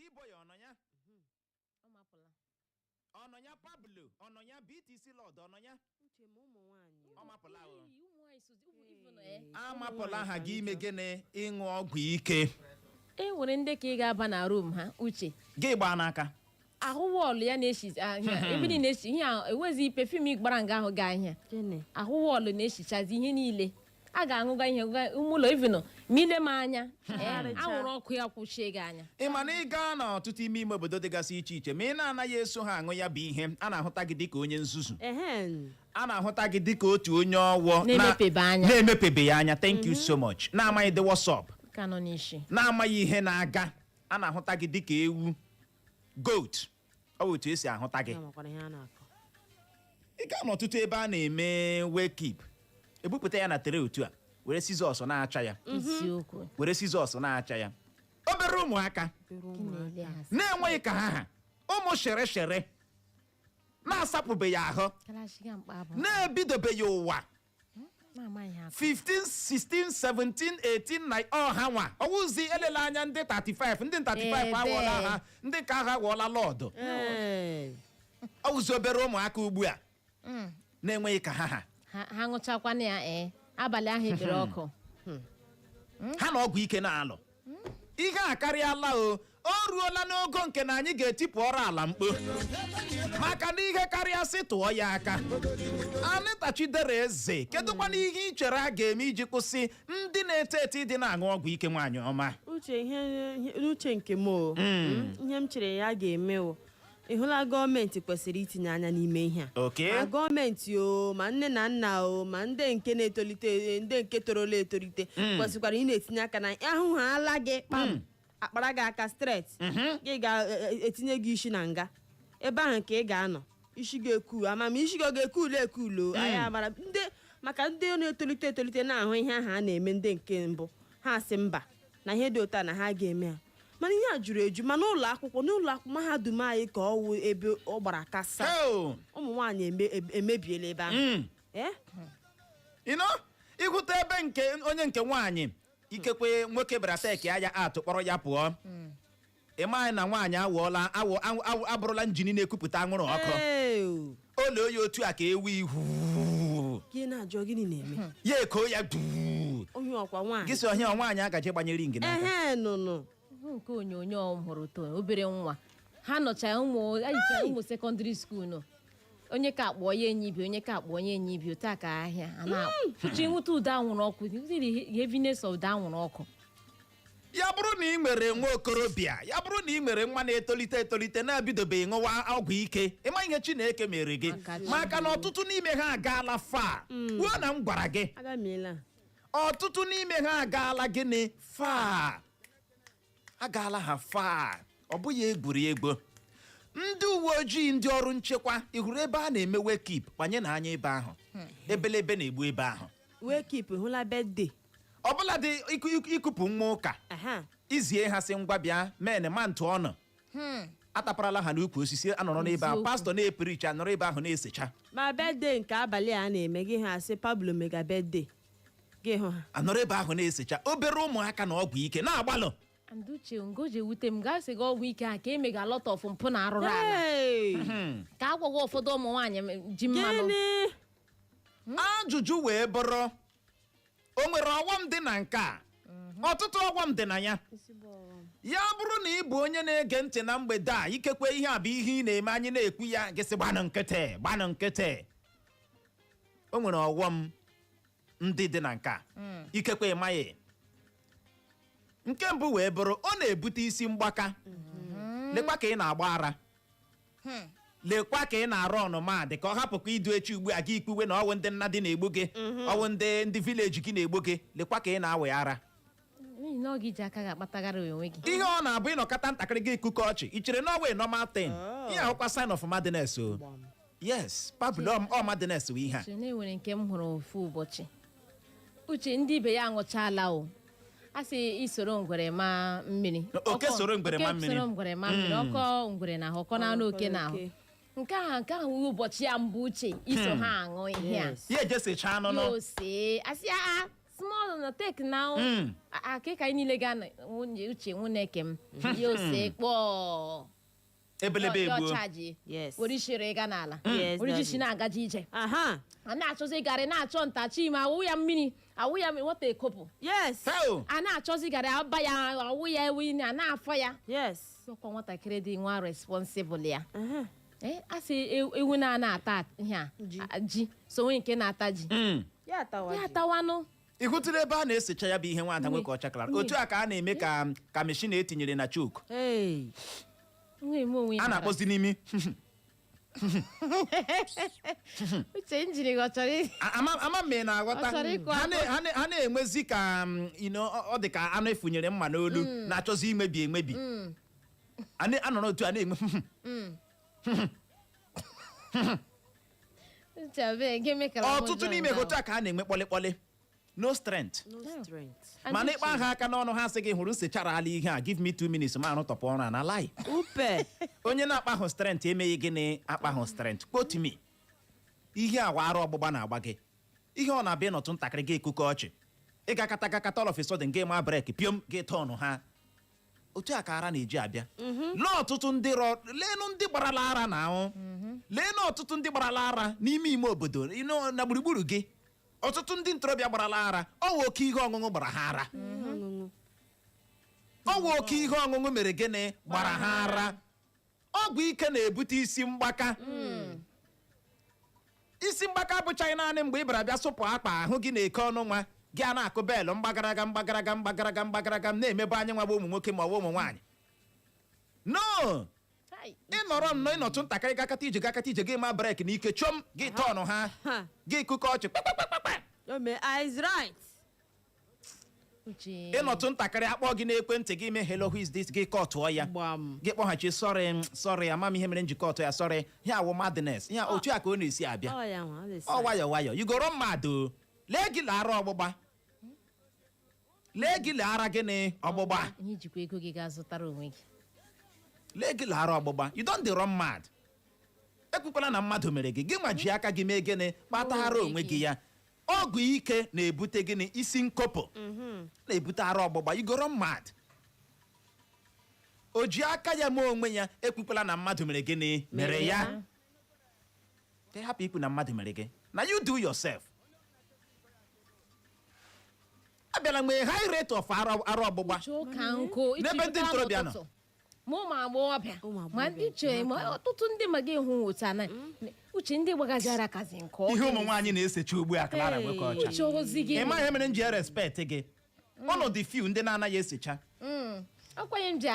P-Boy ọ nọ ya? Ọ mapụla. Ọ nọ ya? Pablo ọ nọ ya? BTC Lord ọ nọ ya? Uche, ma ụmụ nwaanyị. Ọ mapụla o. Ee, ụmụ nwaanyị sozi ụmụ even eh. Amapụla aha gị ime gịnị? Ịṅụ ọgwụ ike. E nwere ndị ka ị ga-aba na room ha, Uche, gị gbaa n'aka. Ahụ wall ya na-eshi ahịa ebe niile na-eshi ihe a, enwezi perfume gbara nga ahụ ga ahịa. Gịnị? Ahụ wall na-eshichazi ihe niile a ga-aṅụga ihe ṅụga ume ụlọ, even ma ile m anya Chegharịcha. Anwụrụ ọkụ ya kwụchie gị anya. Ị ma na ị gaa n'ọtụtụ ime ime obodo dịgasị iche iche, ma ị na-anaghị eso ha aṅụ ya bụ ihe, a na-ahụta gị dịka onye nzuzu. A na-ahụta gị dịka otu onye ọwọ Na-emepebe anya. Na-emepebeghị anya, thank you so much, na-amaghị the what's up, ka nọ n'isi. Na-amaghị ihe na-aga. A na-ahụta gị dịka ewu, goat. Ọ bụ otu esi ahụta gị. Ya makwara ihe a na-akọ. Ị gaa n'ọtụtụ ebe a na-eme wake keep, ebupụta ya na tere otu a, were scissors na-acha ya. Eziokwu. Were scissors na-acha ya. Obere ụmụaka Obere Gị na-ele ụmụaka. ha sị, na-enweghị ka ha ụmụ shere na-asapụbeghị ahụ, karashiga mkpa abụ na-ebidobeghị ụwa, na-amaghị ha akọ. 15, 16, 17, 18 na ọ ha nwa ọwụzi elela anya ndị 35, ndị 35 Ebe. awọla ha, ndị nke ahụ awọla lọdụ. Ọwụzi obere ụmụaka ugbu a na-enweghị ka ha ha. Ha ha ṅụchakwana ya, ee, abalị ahụ ekpere ọkụ. Ha na ọgwụ ike na-alụ ihe a karịala o. O ruola n'ogo nke na anyị ga-etipụ ọrụ ala mkpo, maka na ihe karịa sị tụọ ya aka. Anita Chidera Eze, kedụkwana ihe ị chere a ga-eme iji kwụsị ndị na-eto eto ịdị na-aṅụ ọgwụ ike, nwaanyị ọma? Uche, ihe n'uche nke m o, ihe m chere ya ga-eme o, ị hụla, gọọmenti kwesịrị itinye anya n'ime ihe a. Ma gọọmenti o, ma nne na nna o, ma ndị nke na-etolite, ndị nke torola etolite kwesịkwara ị na-etinye aka na ahụ ha ala gị kpam, akpara gị aka straight, gị ga-etinye gị isi na nga ebe ahụ ka ị ga-anọ isi gị eku ama ma isi gị ọ ga-ekulo ekulo. Anyị amara ndị maka ndị na-etolite etolite na-ahụ ihe ahụ a na-eme. Ndị nke mbụ ha sị mba na ihe dị otu a na ha ga-eme ha, mana ihe a juru eju ma n'ụlọ akwụkwọ, n'ụlọ akwụkwọ mahadum anyị ka ọ wụ ebe ọ gbara kasa. Heo! Ụmụ nwaanyị emebiela ebe ahụ. Eh? Ịhụta ebe nke onye nke nwaanyị, ikekwe nwoke bịara take ya atụ kpọrọ ya pụọ, ị maghị na nwaanyị awụọla awụ awụ abụrụla engine na-ekupụta anwụrụ ọkụ. Ee. O lee ya otu a ka ewu ihu. Gị na-ajụ gịnị na-eme. Ya eko ya duu. Onye ọkwa nwaanyị. Gị sị ọhịa nwaanyị agaje gbanye ring n'aka. Ehe, nụnụ. Hụ nke onyonyo m hụrụ to obere nwa ha nọcha, ụmụ ayicha, ụmụ secondary school nọ, onye ka akpọ ya enyi ibe, onye ka akpọ onye enyi ibe, otu a ka ahịa a na-uche nweta ụda anwụrụ ọkụ, the heaviness of ụda anwụrụ ọkụ. Ya bụrụ na ị nwere nwa okorobịa, ya bụrụ na ị nwere nwa na-etolite etolite na-ebidobeghị ṅụwa ọgwụ ike, ịma ihe Chineke mere gị. Maka Chi. Maka na ọtụtụ n'ime ha agaala fa kwuo na m gwara gị. Agamiela. Ọtụtụ n'ime ha agaala gịnị fa, agaala ha fa. Ọ bụghị egwuregwu. Ndị uwe ojii, ndị ọrụ nchekwa, ị hụrụ ebe a na-eme wake keep, kpanye na anya ebe ahụ, ebelebe na-egbu ebe ahụ. Wake keep, hụla birthday. Ọbụladị ịkụpụ nwa ụka, izie ha sị ngwa bịa men ma ntụ ọnụ ataparala ha n'ukwu osisi, anọrọ n'ebe ahụ. Eziokwu. Pastọ na-epirichi anọrọ ebe ahụ na-esecha. Ma birthday nke abalị a na-eme gị, ha asị Pablo mega birthday, gị hụ ha. Anọrọ ebe ahụ na-esecha obere ụmụaka na ọgwụ ike na-agbalụ. And Uche, ngo ji ewute m gaa sị gị, ọgwụ ike a ka emega lot of mpụ na arụrụ ala, Hey! ka agwagwa ụfọdụ ụmụ nwaanyị ji mmanụ. Gịnị? Ajụjụ wee bụrụ, o nwere ọghọm dị na nke a? Ọtụtụ ọghọm dị na ya. Ya bụrụ na ị bụ onye na-ege ntị na mgbede a, ikekwe ihe a bụ ihe ị na-eme, anyị na-ekwu ya, gị sị gbanụ nkịtị, gbanụ nkịtị. O nwere ọghọm ndị dị na nke a ikekwe ị maghị. Nke mbụ wee bụrụ, ọ na-ebute isi mgbaka. Lekwa ka ị na-agba ara, lekwa ka ị na-arụ ọnụma dị ka ọ hapụkwa idu echi ugbu a gị ikpuwe na ọwụ ndị nna dị na-egbu gị, ọwụ ndị village gị na-egbu gị. Lekwa ka ị na-awe ara. N'ihi na ọ gị ji aka gị akpatagara onwe gị. Ihe ọ na-abụ, ịnọkọta ntakịrị gị ikuku ọchị, ị chere na ọ wee normal thing. Oh. Ihe ahụkwa sign of madness o. Yes, Pablo, ọ madness wụ ihe a. Uche, na-enwere nke m hụrụ ofu ụbọchị, Uche, ndị ibe ya aṅụchala o, a sị isoro ngwere ma mmiri. Oke soro ngwere ma Oke mmiri. soro ngwere ma mmiri, ọkọ ngwere na ahụ, ọkọ na anụ oke na ahụ. Nke ahụ wụ ụbọchị ya mbụ, Uche, iso ha aṅụ ihe a. Yes. Ya ejesecha anụnụ. Ya ose asị ya Small na take now. Akịka anyị niile ga na nwunye Uche, nwunye m ya ose kpọọ. Ebelebe ya egbuo. Ọchaji. Yes. Were ishere ịga n'ala. Yes, were daddy. isi na-agaji ije. Aha. A na-achọzi garị, na-achọ ntachi ma awụ ya mmiri, awụ ya nwata ekopụ. Yes. Heo! A na-achọzi garị, aba ya, awụ ya ewu, a na-afọ ya. Yes. Ọkwa nwatakịrị dị nwa responsible ya. Aha. Ee, a sị ewu na-ana ata ihe a. Ji. Ji so onwe nke na-ata ji. Ya atawa ya ji. atawanụ. Ị hụtụrụ ebe a na-esecha ya bụ ihe, nwada nwoke ọcha klara otu a ka a na-eme ka machine etinyere na choke. Hey. Nwa eme onwe ya. A na-akpọzi n'imi. Uche, injin gị ọ chọrọ Ama m ị na-aghọta. Ọ chọrọ ịkụ. Ha na-enwezi ka ọ dị ka anụ efunyere mma n'olu na-achọzi imebi emebi. A nọrọ otu a na-enwe. Uche, abeg, gị mekara m Ọtụtụ ụjọ n'ime ha nga. otu a ka a na-enwe kpọlịkpọlị, no strength. No strength. And Mana Uche, ịkpa ha aka n'ọnụ, ha sị gị hụrụ nsechara ala ihe a, give me 2 minutes ma arụtọpụ ọrụ a na lie. Upe. Onye na-akpahụ strength emeghị gịnị? Akpahụ strength. Quote me, ihe awa arụ ọgbụgba na-agba gị, ihe ọ na-abịa ịnọtụ ntakịrị gị ekuke ọchị, ị ga-akata gakata, all of a sudden gị ma break piom, gị tọnụ ha. Otu a ka ara na-eji abịa. Lee ọtụtụ ndị rọ, leenụ ndị gbarala ara na ahụ, leenụ ọtụtụ ndị gbarala ara n'ime ime obodo, na gburugburu gị, ọtụtụ ndị ntorobịa gbarala ara. Ọ wụ oke ihe ọṅụṅụ gbara ha ara. Ihe ọṅụṅụ. Ọ wụ oke ihe ọṅụṅụ mere gịnị? Gbara ha ara. Ọgwụ ike na-ebute isi mgbaka. Isi mgbaka abụchaghị naanị mgbe ị bịara bịa sụpụ akpa ahụ gị na-eke ọnụ nwa gị, a na-akụ belụ mgbagaraga mgbagaraga mgbagaraga mgbagaraga na-emebe anyị nwa bụ ụmụ nwoke ma ọ bụ ụmụ nwaanyị no. Hai. Ịnọrọ nnọọ, ịnọtụ ntakịrị, gakata ije, gakata ije, gị ma break n'ike chọm, gị tọnụ ha. Ha. Gị kụkọ ọchị kpakpakpakpa. O mee eyes right. Uche. Ịnọtụ ntakịrị, akpọ gị n'ekwentị, gị mee, "Hello, who is this?" Gị kọtụọ ya. Gbam. Gị kpọghachi, "Sorry, sorry, ama m ihe mere njikọ ya, sorry." Ya awụ madness ya. Otu a ka ọ na-esi abịa. Ọ ya nwa, ọ dị. Ọ nwayọ nwayọ you go run mad o. Lee gị lara ọgbụgba, lee gị lara gịnị? Ọgbụgba. Ihe ijikwa ego gị gaa zụtara onwe gị. Lee gị lara ọgbụgba, you don dey run mad. Ekwukwala na mmadụ mere gị, gị nwa ji aka gị mee gịnị? Kpatara onwe gị ya. Ọgwụ ike na-ebute gịnị? Isi nkopụ na-ebute ara ọgbụgba. You go run mad. O ji aka ya mee onwe ya. Ekwukwala na mmadụ mere gịnị? Mere ya. Ka ị hapụ ikwu na mmadụ mere gị, na you do yourself. Abịala nwee high rate of ara ọgbụgba Uche, ụka nkụ. n'ebe ndị ntorobịa nọ. Ma ụmụ agbọghọbịa. Ụmụ agbọghọbịa, Ma ndị uche, ma ọtụtụ ndị ma gị hụ otu ana uche ndị gbagajara kazi nke ọ. Ihe ụmụ nwaanyị na-esecha ugbu a, Clara nwoke ọcha. Uche, ozi gị. Ị ma ihe mere m ji respect gị? Ọnọdụ few ndị na-anaghị esecha. Ọkwanye m ji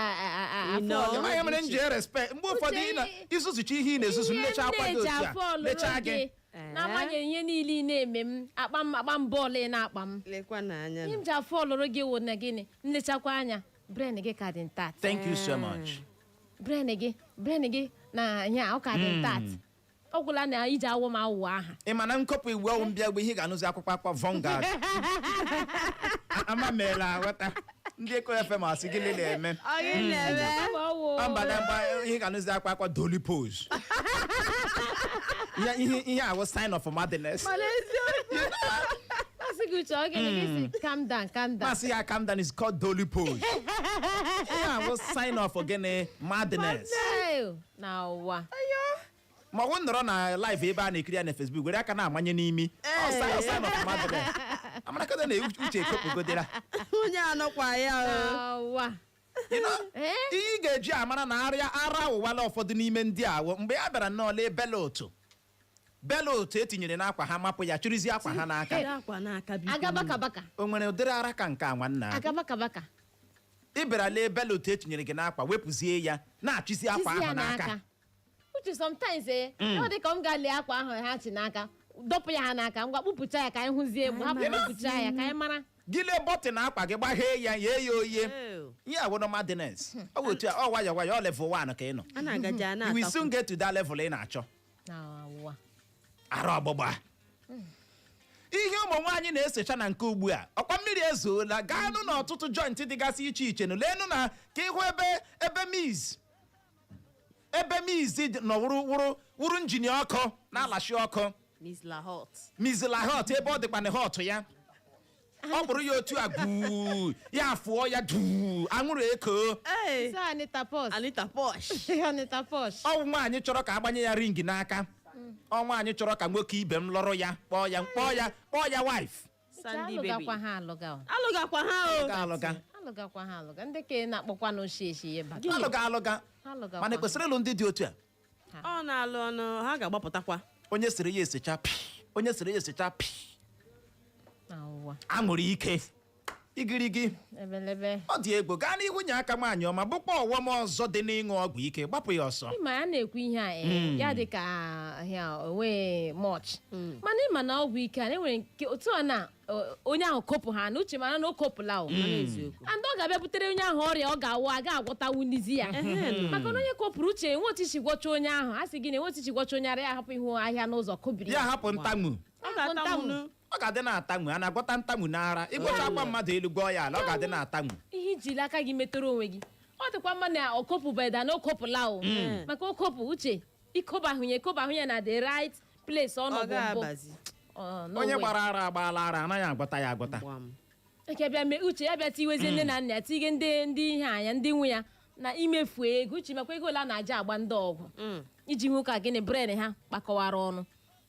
You know. Ị ma ihe mere m ji respect? Mgbe ụfọdụ ị na isusucha ihe ị na-esusu, nlecha akwa gị otu a, lechaa gị. N'agbanyeghị ihe niile ị na-eme m, akpa m, akpa m bọọlụ ị na-akpa m. Lekwa n'anya. Ihe m ji afọ ọlụrụ gị wụ na gịnị? Nlechakwa anya, brain gị ka dị intact. Thank you so much. Brain gị na ihe a, ọ ka dị intact. Ọ gwụla na iji awụ m awụ aha. Ị ma na nkọpụ iwu ọwụ mbịa gbe ihe ị ga-anụzi akwụkwọ akpọ Vanguard ama meela aghọta ndị Eko FM asị gịnị na-eme. Ọ gị na-eme? Ọ wụ. Mbada mgba ihe ga-anụzi akwa akwa Dolly Pose ihe ihe ihe awụ sign of madness. Mana eziokwu. Asị gị, Uche, ọ gịnị gị si calm down, calm down. Masị ya calm down is called Dolly Pose. Ihe awụ sign of gịnị? Madness. Hey, na ụwa. Ma ọ bụ nọrọ na live ebe a na-ekiri ya na Facebook, were aka na-amanye n'imi. Ọ sign of madness. Amarakọta na Uche ekopụgodera. Onye anọkwa ya o. Na ụwa. You know, Eh? ihe ị ga-eji amara na arịa ara awụwala ụfọdụ n'ime ndị awụ, mgbe ya bịara nnọọ lee belt etinyere n'akwa ha, mapụ ya, chịrịzie akwa ha n'aka. Jiri akwa n'aka, biko. Agaba kabaka. O nwere ụdịrị ara ka nke a, nwanna? Agaba kabaka. Ị bịara lee belt etinyere gị n'akwa, wepụzie ya, na-achịzi akwa Chizi ya ahụ n'aka. N'aka Uche, sometimes ọ dị ka m ga lee akwa ahụ ha chi n'aka, dọpụ ya ha n'aka, ngwa, kpụpụcha ya ka anyị hụzie egbu, hapụ, kpụpụcha ya ka anyị mara. Gị lee button akwa gị, gbaghee ya, yee ya oye. Ew. Ihe awụrụ madness. Ọ bụ otu a, ọ nwayọ nwayọ, ọ level 1 ka ị nọ. A na-agaji a You will na-atakwu. soon get to that level ị na-achọ. Na ụwa. Ara ọgbụgba, ihe ụmụ nwaanyị na-esecha na nke ugbu a, ọkwa mmiri ezoola, gaanụ n'ọtụtụ joint dịgasị iche iche nụ, leenụ na ka ịhụ ebe miz nọ wụrụ wụrụ wụrụ engine ọkụ na-alashi ọkụ. Miss Lahot. Miss Lahot, ebe ọ dịkwa na hot ya. Ọ kpụrụ ya otu a gbuu, ya fụọ ya duu, anwụrụ eko. Ee. Sị Anita Posh. Anita Posh. Anita Posh. Ọ nwaanyị chọrọ ka agbanye ya ring n'aka, ọ nwaanyị chọrọ ka nwoke ibe m lọrọ ya, kpọọ ya, kpọọ ya, kpọọ ya wife. Sandy baby. Alụgakwa ha alụga o. Alụgakwa ha o. Alụga alụga. Alụgakwa ha alụga, ndị ka na-akpọkwa n'oshi eshi ya bata. Alụga alụga. Alụgakwa. Mana ekwesịrị ịlụ ndị dị otu a? Ọ na-alụ ọnụ ha ga-agbapụtakwa. Onye siri ya esecha pi, onye siri ya esecha pi. Na ụwa. Aṅụrụ ike igirigi. Ebelebe. Ọ dị egwu. Gaa n'ihu, nye aka nwaanyị ọma. Bụkwa ọghọm ọzọ dị n'ịṅụ ọgwụ ike, gbapụ ya ọsọ. Ịma ya na-ekwu ihe a, ee, ya dị ka ahịa onwe much, mana ịma na ọgwụ ike a na-enwere nke otu a na onye ahụ kopụ ha na uche, mana na o kopụla o. Mana eziokwu. And ọ ga-abịa butere onye ahụ ọrịa, ọ ga-awụ aga agwọtawulizi ya, maka na onye kopụrụ uche enwe otu isi gwọcha onye ahụ, a sị gị na enwe otu isi gwọcha onye ara, ya hapụ ihu ahịa n'ụzọ kụbiri. Ya hapụ ntamu. Ọ ga-atamunu. Ọ ga-adị na-atanwu. A na-agwọta ntamu n'ara? Ịgwọcha akwa mmadụ elu, gwọọ ya ala, ọ ga-adị na-atanwu. Ihe ijiri aka gị metụrụ onwe gị, ọ dịkwa mma na ọ kopụbeda na o kopụla o, maka o kopụ uche, ikobahụnye ekobahụnye na the right place ọ Ọ nọ bụ mbụ. ga-abazi. Ọ, no Onye way. gbara ara agbaala ara, anaghị agwọta ya agwọta. Gbam. Eke bịa mee uche ya bịa tiwezie nne na nna ya, tige ndị ihe anya, ndị nwe ya na imefu ego uche, makwa ego ole a na-aja agba ndị ọgwụ iji hụ ka gịnị brain ha kpakọwara ọnụ,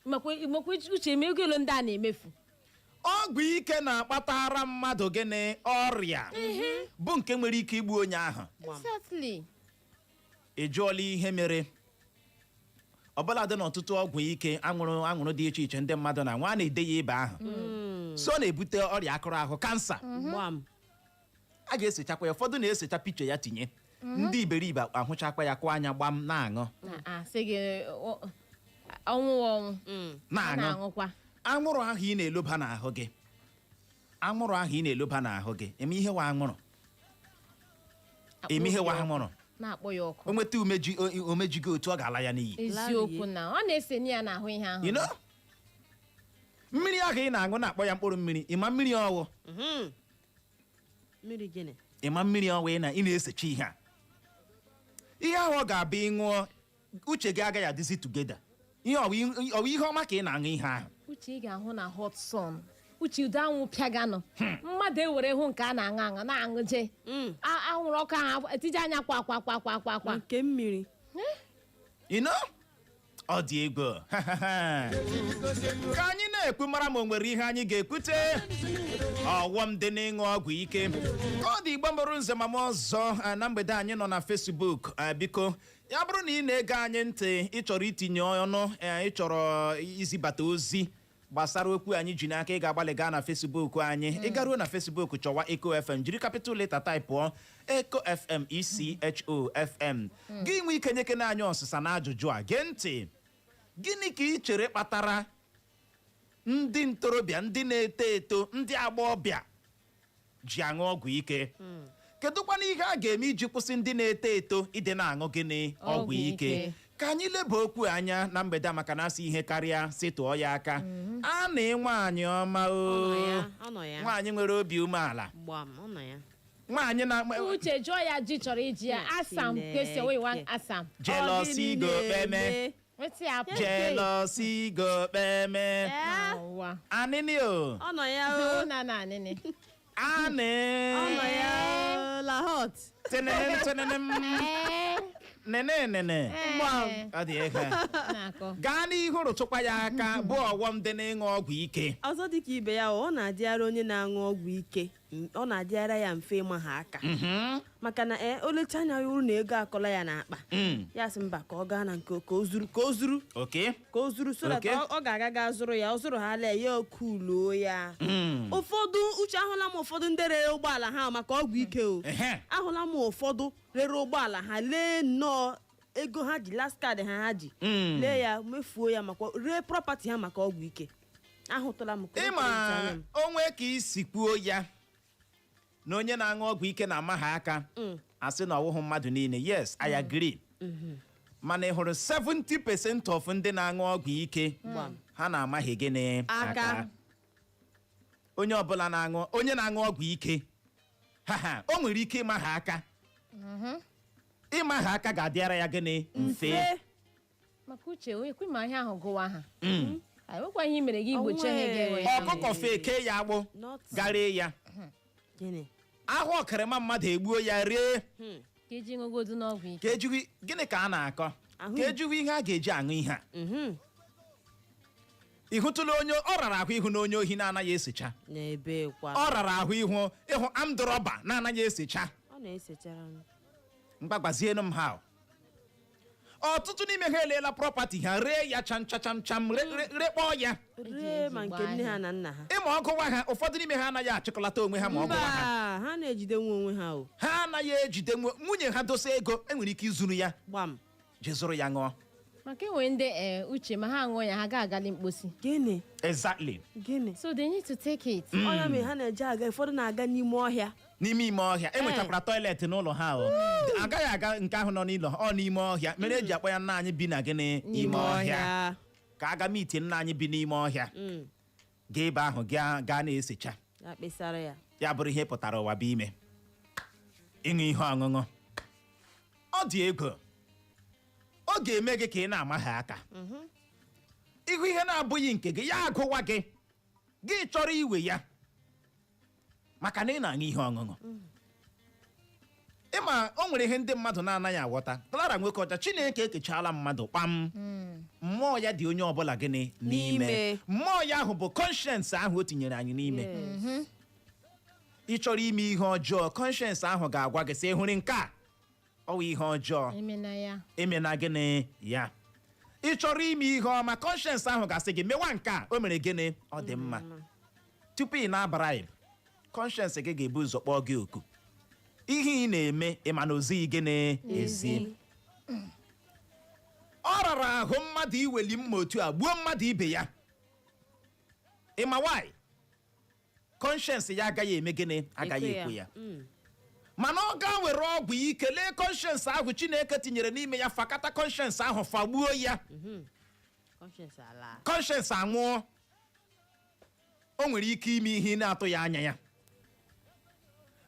makwa uche eme ego ole ndị a na-emefu. Ọgwụ ike na-akpatara mmadụ gịnị? Ọrịa bụ nke nwere ike igbu onye ahụ. Exactly. Ị jụọla ihe mere ọbụla dị n'ọtụtụ ọgwụ ike, anwụrụ anwụrụ dị iche iche ndị mmadụ na nwa na-ede ya ebe ahụ, so ọ na-ebute ọrịa akụrụ ahụ, kansa. Gbam. A ga-esechakwa ya, ụfọdụ na-esecha picha ya tinye, ndị iberibe ahụchakwa ya, kụọ anya gbam, na-aṅụ. Na a sị gị ọnwụ ọnwụ a. Na-aṅụ. Na-aṅụkwa. Anwụrụ ahụ ị na-eloba n'ahụ gị, anwụrụ ahụ ị na-eloba n'ahụ gị, eme ihe wa anwụrụ, eme ihe wa anwụrụ. Na-akpọ ya ọkụ. O nweta umeji, omeji gị otu ọ ga-ala ya n'iyi. Eziokwu, na ọ na-ese ya n'ahụ ihe ahụ. You know? Mmiri ahụ ị na-aṅụ, na-akpọ ya mkpụrụ mmiri, ịma mmiri ọwụ? Mmiri gịnị? Ịma mmiri ọwụ ị na-esecha ihe a, ihe ahụ ọ ga-abụ ị ṅụọ, uche gị agaghị adịzi together. Ihe ọwụ ọwụ ihe ọma ka ị na-aṅụ ihe ahụ. Uche, ị ga-ahụ na hot sun, uche, ude anwụ pịaganụ mmadụ ewere hụ nke a na-aṅụ aṅụ na-aṅụje anwụrụ ọkụ ahụ etije anya kwa kwa kwa kwa kwa kwa. Nke mmiri. You know? Ọ dị egwu. Ka anyị na-ekwu, mara ma o nwere ihe anyị ga-ekwute ọghọm dị n'ịṅụ ọgwụ ike. Ka ọ dị, Igbo mụrụ nze ma m ọzọ, na mgbede anyị nọ na Facebook. Biko, ya bụrụ na ị na-ege anyị ntị, ị chọrọ itinye ọnụ, ị chọrọ izibata ozi gbasara okwu anyị ji n'aka, ị ga-agbalị gaa na Facebook anyị. Ị garuo na Facebook, chọwa Echo FM, jiri capital letter typeụọ Echo FM, ECHO FM, gị nwee ike nyekene anyị ọsịsa na ajụjụ a. Gee ntị: gịnị ka ị chere kpatara ndị ntorobịa, ndị na-eto eto, ndị agbọghọbịa ji aṅụ ọgwụ ike? Kedụkwana ihe a ga-eme iji kwụsị ndị na-eto eto ịdị na-aṅụ gịnị? Ọgwụ Ọgwụ ike. ike. Ka anyị leba okwu anya na mgbede a, maka na asị ihe karịa si tụọ ya aka a na nwaanyị ọma o. Ọ nọ ya, ọ nọ ya. Nwaanyị nwere obi umeala. Gbam, ọ nọ ya. Nwaanyị na Uche, jụọ ya ji chọrọ iji ya asam question wey you wan asam. Jealousy go kpeme. Wetin happen? Jealousy go kpeme. Ee, Ụwa. Anịnị o. Ọ nọ ya o. Na na anịnị. Anị. Ọ nọ ya o. La hot. Tịnịnị tịnịnị m. Nene nene. Ọ dị ego. Na-akọ. Gaa n'ihu, rụtụkwa ya aka bụ ọghọm dị n'ịṅụ ọgwụ ike. Ọzọ dịka ibe ya, ọ na-adịara onye na-aṅụ ọgwụ ike ọ na-adịara ya mfe ịma ha aka, maka na o lecha anya ya uru na ego akọla ya n'akpa, ya sị mba, ka ọ gaa na nke ka o zuru, ka o zuru, ka o zuru, so that ọ ga-aga ga zụrụ ya, ọ zụrụ ha lee ya, okuluo ya. Ụfọdụ, uche, ahụla m ụfọdụ ndị rere ụgbọala ha maka ọgwụ ike o. Ahụla m ụfọdụ rere ụgbọala ha, lee nnọọ ego ha ji, last card ha ha ji, lee ya, mefuo ya, maka ree property ha maka ọgwụ ike. Ahụtụla m ka o Ịma kwere anya m. onwe ka isi kwuo ya na onye na-aṅụ ọgwụ ike na-ama ha aka, asị na ọwụhụ mmadụ niile, yes, I agree, mana ị hụrụ 70% of ndị na-aṅụ ọgwụ ike, ha na-amaghị gịnị? Aka. Onye ọbụla na-aṅụ, onye na-aṅụ ọgwụ ike, ha ha o nwere ike ịma ha aka. Ịma ha aka ga-adịara ya gịnị? Mfe. Mfe. Maka uche, onye kwe ma ihe ahụ gụwa ha. Enwekwa ihe i mere gị gbochie ha ga-enwe ya. Ọkụkọ feke ya agbụ, Nothing. garee ya. Gịnị? Ahụ ọkịrịma mmadụ egbuo ya rie. Ka eji ṅụgodu n'ọgwụ ike. Ka ejighị gịnị ka a na-akọ? Ahụ- Ka ejighị ihe a ga-eji aṅụ ihe a. Ị hụtụla onye ọ rara ahụ ịhụ na onye ohi na-anaghị esicha? N'ebe kwa? Ọ rara ahụ ịhụ armed robber na-anaghị esicha. Ọ na-esechara m. Mgbagbazienụ m ha. Ọtụtụ n'ime ha eleela property ha, ree ya cham cham cham cham, rekpọọ ya. Ree ma nke nne ha na nna ha. Ịma ọgụwa ha, ụfọdụ n'ime ha anaghị achịkọlata onwe ha ma ọ Mba, gụwa ha. ha na-ejide nwa onwe ha o. Ha anaghị ejide nwunye ha dosa ego, enwere ike izuru ya. Gbam. Jee zụrụ ya ṅụọ. Maka enwe ndị ee uche ma ha ṅụọ ya, ha ga-agali mkposi. Gịnị? Exactly. Gịnị? So they need to take it. Ọ ya mere ha na-eje aga, ụfọdụ na-aga n'ime ọhịa. N'ime ime ọhịa enwechakwara toilet n'ụlọ ha o. Agaghị aga nke ahụ nọ n'ụlọ ọ n'ime ọhịa mere eji akpọ ya nna anyị bi na gịnị? Ime ọhịa. Ka aga meet nna anyị bi n'ime ọhịa. Gaa ebe ahụ gaa gaa na-esecha. Ya kpesara ya. Ya bụrụ ihe pụtara ụwa bụ ime ịṅụ ihe ọṅụṅụ, ọ dị ego, ọ ga-eme gị ka ị na-ama ha aka ịhụ ihe na-abụghị nke gị, ya agụwa gị, gị chọrọ iwe ya maka na ị na-aṅụ ihe ọṅụṅụ. Ịma o nwere ihe ndị mmadụ na-anaghị aghọta. Clara nwoke ọcha, Chineke ekechala mmadụ kpam, mmụọ ya dị onye ọbụla gịnị? N'ime. N'ime. Mmụọ ya ahụ bụ conscience ahụ o tinyere anyị n'ime. Ị chọrọ ime ihe ọjọọ, conscience ahụ ga-agwa gị sị, "Ị hụrụ nke a, ọ wụ ihe ọjọọ." Emena ya. Emena gịnị ya. Ị chọrọ ime ihe ọma, conscience ahụ ga-asị gị mewa nke a, o mere gịnị? Ọ dị mma. Tupu ị na-bribe, conscience gị ga-ebu ụzọ kpọọ gị oku. Ihe ị na-eme, ị ma na ozighị gịnị? Ezi. Ọ rara ahụ mmadụ iweli mma otu a gbuo mmadụ ibe ya. Ị ma why? Conscience ya agaghị eme gịnị? Agaghị ekwe ya. Mana ọ ga were ọgwụ ike, lee conscience ahụ Chineke tinyere n'ime ya, fakata conscience ahụ, fagbuo ya. Conscience ala. Conscience anwụọ. O nwere ike ime ihe ị na-atụ ya anya ya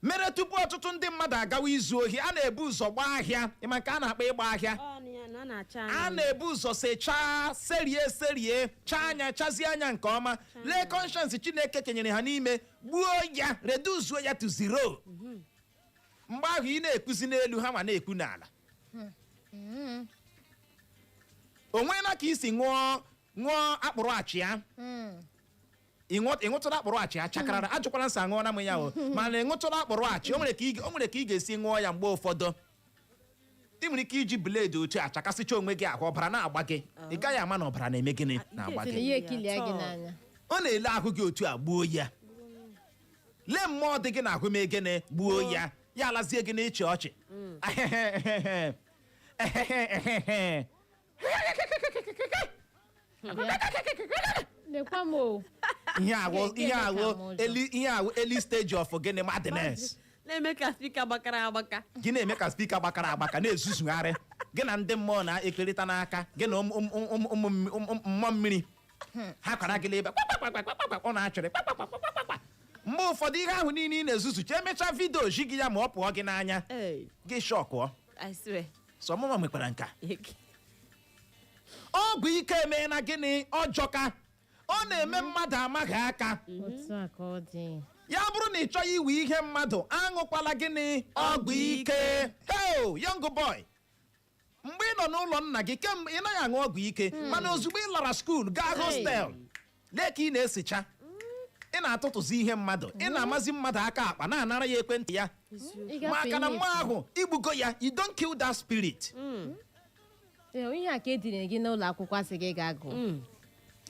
mere. Tupu ọtụtụ ndị mmadụ agawa izu ohi, a na-ebu ụzọ gbaa ahịa. Ịma nke a na-akpọ ịgba ahịa? Ọ na ya na a na-acha A anya. na-ebu ụzọ sechaa, serie serie, chaa anya, chazie anya nke ọma, lee conscience Chineke kenyere ha n'ime, gbuo ya, reduzuo ya to zero. Mgbe ahụ ị na-ekwuzi n'elu ha ma na-ekwu n'ala. O nweela ka isi ṅụọ ṅụọ akpụrụ achịa? Ị ṅụtụrụ akpụrụ achị achakarara? Ajụkwala nsọ, aṅụọla m ya o. Mana ị ṅụtụrụ akpụrụ achị, o nwere ka ị ga-esi ṅụọ ya. Mgbe ụfọdụ ị nwere ike iji blade otu a chakasịcha onwe gị ahụ, ọbara na-agba gị, ị gaghị ama na ọbara na-eme gịnị? Na-agba Sị na gị. ihe ekilie gị n'anya. Ọ na-ele ahụ gị otu a, gbuo ya. Lee mmụọ dị gị n'ahụ, mee gịnị? Gbuo ya. Ya alazie gị n'ịchị ọchị. Ehehehe. Lekwa m o. Ihe awụ ihe Ga-eme ka awụ m ụjọ. eli ihe awụ early stage of gịnị? Madness. Na-eme ka speaker gbakara agbaka. Gị na-eme ka speaker gbakara agbaka, na-ezuzugharị. Gị na ndị mmụọ na-ekerịta n'aka gị na ụmụ ụmụ ụmụ ụmụ mmụọ mmiri ha kwara gị n'ebe kpakpakpakpakpakpa, ọ na-achịrị kpakpakpakpakpakpa. Mgbe ụfọdụ ihe ahụ niile ị na-ezuzucha, emechaa video ji gị ya ma ọ pụọ gị n'anya, Ee. gị shọkụọ. I swear. Sọ mụnwa nwekwara nka. Ọgwụ ike emeela gịnị? Ọjọka. Ọ na-eme mmadụ amaghị aka. Otu a ka ọ dị. Ya bụrụ na ị chọghị iwe ihe mmadụ, aṅụkwala gịnị? Ọgwụ ike. Heo young boy, mgbe ị nọ n'ụlọ nna gị kemgbe, ị naghị aṅụ ọgwụ ike, mana ozugbo ị lara school gaa hostel, lee ka ị na-esicha, ị na-atụtụzi ihe mmadụ, ị na-amazi mmadụ aka akpa, na-anara ya ekwentị ya. Ịgafe Maka na ihe mma ahụ igbugo ya. You don't kill that spirit. Ee, ihe a ka ediri gị n'ụlọ akwụkwọ, asị gị gaa gụọ.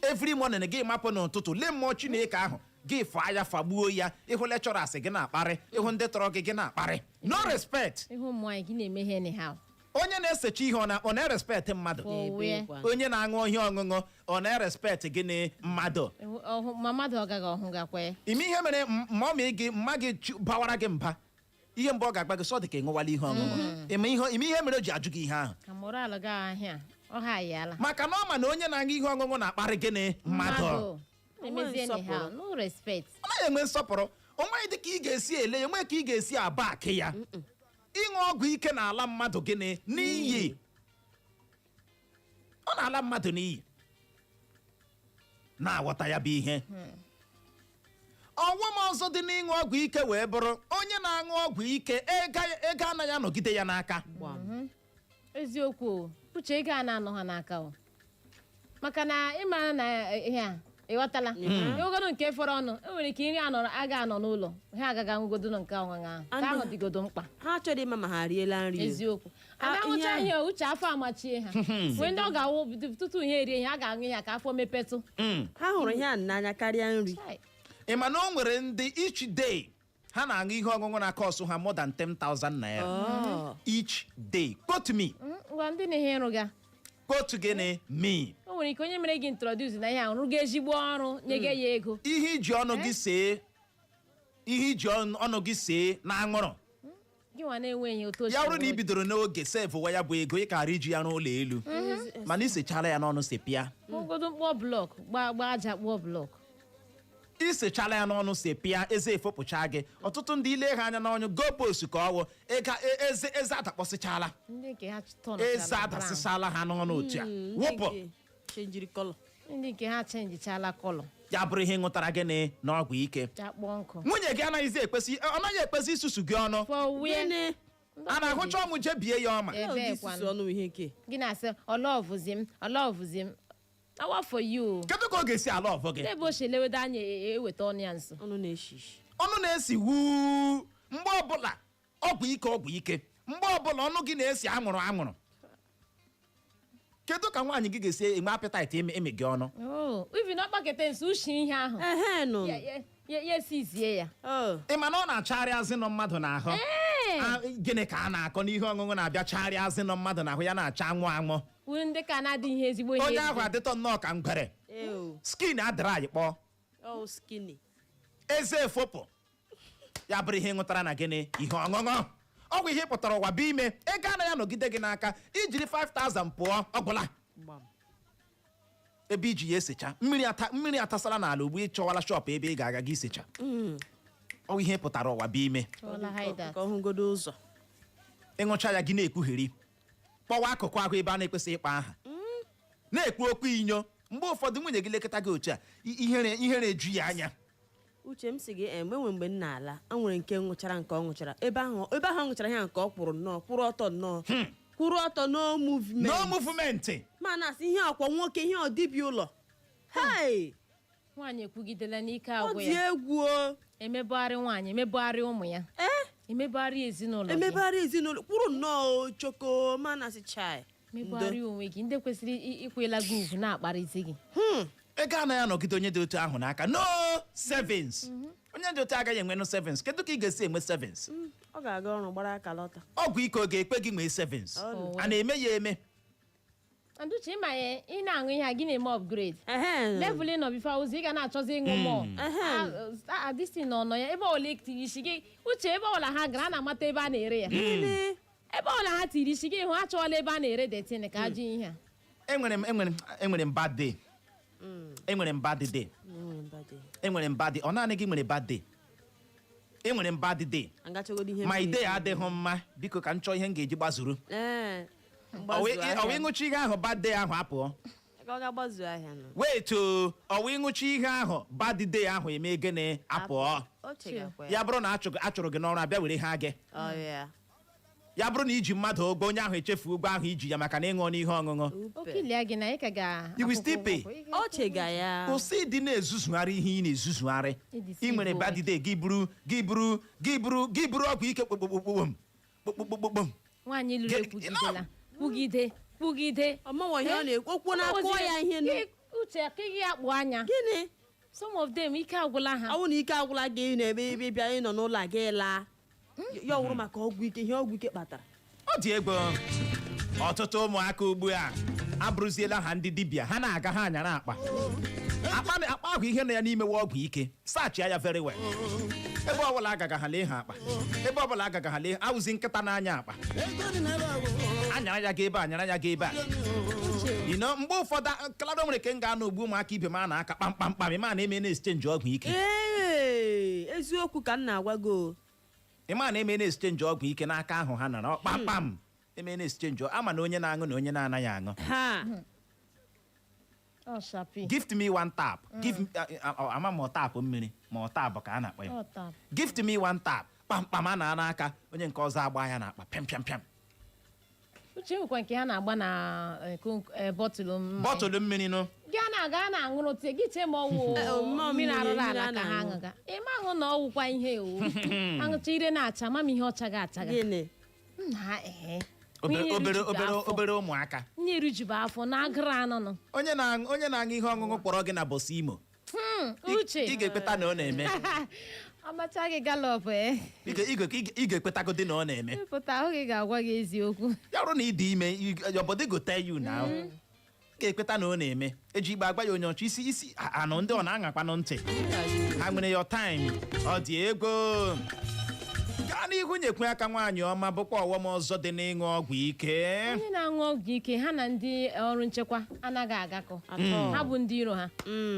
Every morning gị mapụ n'ụtụtụ, lee mmụọ Chineke ahụ, gị faa ya, fagbuo ya. Ịhụ lecturers, gị na-akparị. Ịhụ ndị tọrọ gị, gị na-akparị. No respect. Ịhụ ụmụ nwaanyị, gị na-eme ihe anyhow. Onye na-esecha ihe, ọ na-erespect mmadụ? Owe. Onye na-aṅụ ihe ọṅụṅụ, ọ na-erespect gịnị? Mmadụ. Ma mmadụ ọ gaghị ọhụ gakwa ya. Ime ihe mere mummy gị, mma gị bawara gị mba, ihe mbụ ọ ga-agba gị sọ dị ka ị ṅụwala ihe ọṅụṅụ. Ime ihe mere o ji ajụ gị ihe ahụ? Ka moral gị ahịa ọ ha ayala. Maka na ọ ma na onye na-aṅụ ihe ọṅụṅụ na-akparị gịnị? Mmadụ. Na-emezi anyhow, no respect. Ọ naghị enwe nsọpụrụ. O nweghị dị ka ị ga-esi ele ya, onweghị ka ị ga-esi aba akị ya. Ịṅụ ọgwụ ike na-ala mmadụ gịnị? N'iyi. Ọ na-ala mmadụ n'iyi. Na-aghọta ya bụ ihe. Ọghọm ọzọ dị n'ịṅụ ọgwụ ike wee bụrụ, onye na-aṅụ ọgwụ ike, ego anaghị anọgide ya n'aka. Gbam. Eziokwu o. Uche, ego a na-anọ ha n'aka o, maka na ịmara na ihe a, ịghọtala, ịghọgodo nke fọrọ ọnụ, e nwere ike nri anọ aga anọ n'ụlọ ha, agaghị aṅụgodo nke ọṅụṅụ ahụ ka ahụ dịgodo mkpa. Ha chọrọ ịma ma ha riela nri o. Eziokwu. Ah, Ada ṅụcha ihe ihe, uche, afọ amachie ha mgbe ndị ọ ga-awụ tutu ha erie ihe, a ga-aṅụ ihe ka afọ mepetụ. Ha hụrụ ihe a n'anya karịa nri. Chai. Ị ma na o nwere ndị each day ha na-aṅụ ihe ọṅụṅụ na-cost ha more than 10,000 naira Oh. each day? Quote me. Ngwa, ndị na-ihe ịrụga. Quote gịnị? Me. O nwere ike onye mere gị introduce na ihe ahụ rụga ezigbo ọrụ, nyege ya ego. Ihe iji ọnụ gị see, ihe iji ọnụ gị see na aṅụrụ. Gị nwa na-enweghị otu o si Ya bụrụ na ị nwee. bidoro n'oge save wa ya bụ ego, ị kara iji ya n'ụlọ elu, mana isechara ya n'ọnụ sepịa. Kpụgodo mkpọ block, gbaa gbaa aja, kpụọ block. Isechala ya n'ọnụ sepịa, eze efopụcha gị. Ọtụtụ ndị ile ha anya n'ọnụ gopost ka ọwụ ega eze, eze adakpọsịchala. Ndị nke ha Eze tọnụchala brown. adasịchala ha n'ọnụ otu a wụpụ. Ndị nke changeri colour. Ndị nke ha changechala colour. Ya bụrụ ihe ṅụtara gịnị n'ọgwụ ike. Ya kpọọ nkụ. Nwunye gị anaghịzi ekpesi, ọ naghị ekpesi isusu gị ọnụ. For where? Gịnị? A na-ahụcha ọnwụ jebie ya ọma. Ebee Ụdị isusu kwanụ? ọnụ ihe nke. Gị na-asị ọlọvụzi m, ọlọvụzi m, awa for you. Kedu ka ọ ga-esi ala ọvọ gị? Ebe o si elewedo anya eweta ọnụ ya nso. Ọnụ na-eshi ishi. Ọnụ na-esi wuu mgbe ọbụla, ọgwụ ike, ọgwụ ike, mgbe ọbụla ọnụ gị na-esi anwụrụ anwụrụ. Kedu ka nwaanyị gị ga-esi enwe appetite ịmị gị ọnụ? Oh, even ọkpakete nso ushi ihe ahụ. Ehe nụ. Ya esizie ya. Oh. Ị ma na ọ na-achagharị azị nọ mmadụ n'ahụ? Ee. Gịnị ka a na-akọ n'ihe ọṅụṅụ na-abịa chagharị azị nọ mmadụ n'ahụ, ya na-acha anwụ anwụ? Wuru ndị ka na-adịghị ihe ezigbo ihe. Onye ahụ adịtọ nnọọ ka ngwere. Ew. Skin adịrị anyị kpọọ. Oh, skinny. Eze efopụ, ya bụrụ ihe ṅụtara na gịnị? Ihe ọṅụṅụ, ọgwụ. Ihe pụtara ụwa bụ ime ego anaghị anọgide gị n'aka. Ijiri 5000 pụọ, ọgwụla. Gbam. Ebe iji ya esecha mmiri ata, mmiri atasala n'ala. Ugbu ị chọwala shop ebe ị ga-aga gị isecha. Ọ ihe pụtara ụwa bụ ime. Chọọla hide Ka ọ hụgodo ụzọ. Ịṅụcha ya, gị na-ekwugheri, kpọwa akụkụ ahụ ebe a na-ekwesịghị ịkpa aha, na-ekwu okwu inyo. Mgbe ụfọdụ nwunye gị lekọta gị otu a, ihere eju ya anya. Uche m si gị, mgbe nwe mgbe m na-ala, a nwere nke ṅụchara, nke ọ ṅụchara ebe ahụ, ebe ahụ ọ ṅụchara ihe, nke ọ kwụrụ nnọọ, kwụrụ ọtọ nnọọ, kwụrụ ọtọ, no movement. No movement. Ma na-asị ihe ọkwa nwoke, ihe ọdịbịa ụlọ, hei! Nwaanyị ekwugidela n'ike Ọ agwụ dị ya. egwu o. Emebugharị nwaanyị, emebugharị ụmụ ya, ee emebugharị ezinụlọ gị. Emebegharị ezinụlọ, kwụrụ nnọọ choko, ma na-asị chai. Emebugharị onwe gị, ndị kwesịrị ịkwụla gị ugwu na-akparịzi gị. Ego anaghị anọgide onye dị otu ahụ n'aka. No savings. Onye dị otu agaghị enwe no savings. Kedu ka ị ga-esi enwe savings? Ọ ga-aga ọrụ gbara aka lọta. Ọgwụ ike ọ ga-ekpe gị nwee savings? Ọ A na-eme ya eme. Anduche, ịma ya, ị na-aṅụ ihe a, gị na-eme upgrade. Ehe. Level ị nọ before ụzọ, ị ga na-achọzi ịṅụ mọ Ehe. this nọ nọ ya ebe ọbụla tiri isi gị. Uche, ebe ọbụla ha gara, a na-amata ebe a na-ere ya. Gịnị? Ebe ọbụla ha tiri isi gị hụ, achọọla ebe a na-ere detin ka ajụ ihe a. Enwere m bad day, enwere m bad day. Enwere m bad day. Enwere m bad day. Ọ naanị gị nwere bad day? Enwere m bad day. Agachagodo ihe My m day na-ekwu. adịghị mma. Biko, ka m chọọ ihe m ga-eji gbazuru. Ee. Ọ wee ịṅụcha ihe ahụ, bad day ahụ apụọ. Ka ọ ga-agbazu ahịa nọ. Wait o, ọ wee ịṅụcha ihe ahụ, bad day ahụ eme gịnị? Apụọ. O chegakwa Ya ya. bụrụ na achụrụ gị n'ọrụ, abịa were ha gị. Ọ ya. Ya bụrụ na iji mmadụ ụgwọ, onye ahụ echefu ụgwọ ahụ iji ya maka na ịṅụọ n'ihe ọṅụṅụ. Okilia gị na ị ka ga You will still pay. O chega ya. Kwụsị ịdị na-ezuzugharị ihe ị na-ezuzugharị. Ịdị Ị nwere si bad day, gị buru gị buru gị buru gị buru ọgwụ ike, kpokpokpokpom kpokpokpokpom. Nwaanyị lụrụ ekwugidela, kwugide, kwugide. Ọmụnwa ihe ọ na-ekwu, okwu na-akụọ ya ihe nụ. Uche, ka ị akpụ anya. Gịnị? Some of them, ike agwụla ha. Ọ bụrụ na ike agwụla gị na-eme ebe bịa ịnọ n'ụlọ a, gị laa ya, ọ wụrụ maka ọgwụ ike, ihe ọgwụ ike kpatara. Ọ dị egwu. Ọtụtụ ụmụaka ugbu a abụrụziela ha ndị dibịa. Ha na-aga, ha anyara akpa, akpa akpa ahụ ihe nọ ya n'ime wa ọgwụ ike. Sachia ya very well. Ebe ọbụla agaga ha lee ha akpa, ebe ọbụla agaga ha lee awụzi nkịta n'anya akpa, anyara ya ga ebe a, anyara ya ga ebe a. Mgbe ụfọdụ klado nwere ke m ga-anọ ugbu, ụmụaka ibe m a na-aka kpamkpamkpam, ịma na-eme na-exchange ọgwụ ike. Ee, eziokwu ka m na-agwa gị o. Ịma na-eme na-exchange ọgwụ ike n'aka ahụ ha nara kpamkpam, eme na-exchange. Ama na onye na-aṅụ na onye na-anaghị aṅụ. Ha. Ọ shapi. Gift me one tap. Give me, ama ma ọ tap mmiri ma ọ tap ka a na-akpọ ya. Ọ tap. Gift me one tap, kpamkpam a na n'aka onye nke ọzọ agba ya n'akpa, pịam pịam pịam. Uche, nwekwa nke ha na-agba na bọtụlụ mmanya. Bọtụlụ mmiri nụ. Gị a na-aga a na-aṅụrụ tie gị chee ma ọ wụ mmiri, mmiri arụrụ mmiri ala a ka ha na-aṅụ. aṅụga. Ị ma ahụ na ọwụkwa ihe o aṅụcha, ire na-acha ma m ihe ọcha ga-achaga. Gịnị? Nna, ee. Obere Ihe obere erujubu obere afọ. Obere ụmụaka. Ihe erujubu afọ na agụrụ anụnụ. Onye na-aṅụ ihe ọṅụṅụ kpọrọ gị na bọs Imo. Uche. Ị ga-ekweta na ọ na-eme. Amacha gị galop ee. Ị ga-ekwetagodi na ọ na-eme. Pụta ahụ gị ga-agwa gị eziokwu. Ya bụrụ na ị dị ime, your body go tell you now. Ị ga-ekweta na ọ na-eme. Eji igbe agba ya onye ọchọ isi isi anụ ndị ọ na-aṅakwanụ ntị ha nwere your time. Ọ dị ego. Gaa n'ihu, nyekwe aka nwaanyị ọma. Bụkwa ọghọm ọzọ dị n'ịṅụ ọgwụ ike. Ndị na-aṅụ ọgwụ ike, ha na ndị ọrụ nchekwa anaghị agakọ. Atọ. Ha bụ ndị iro ha.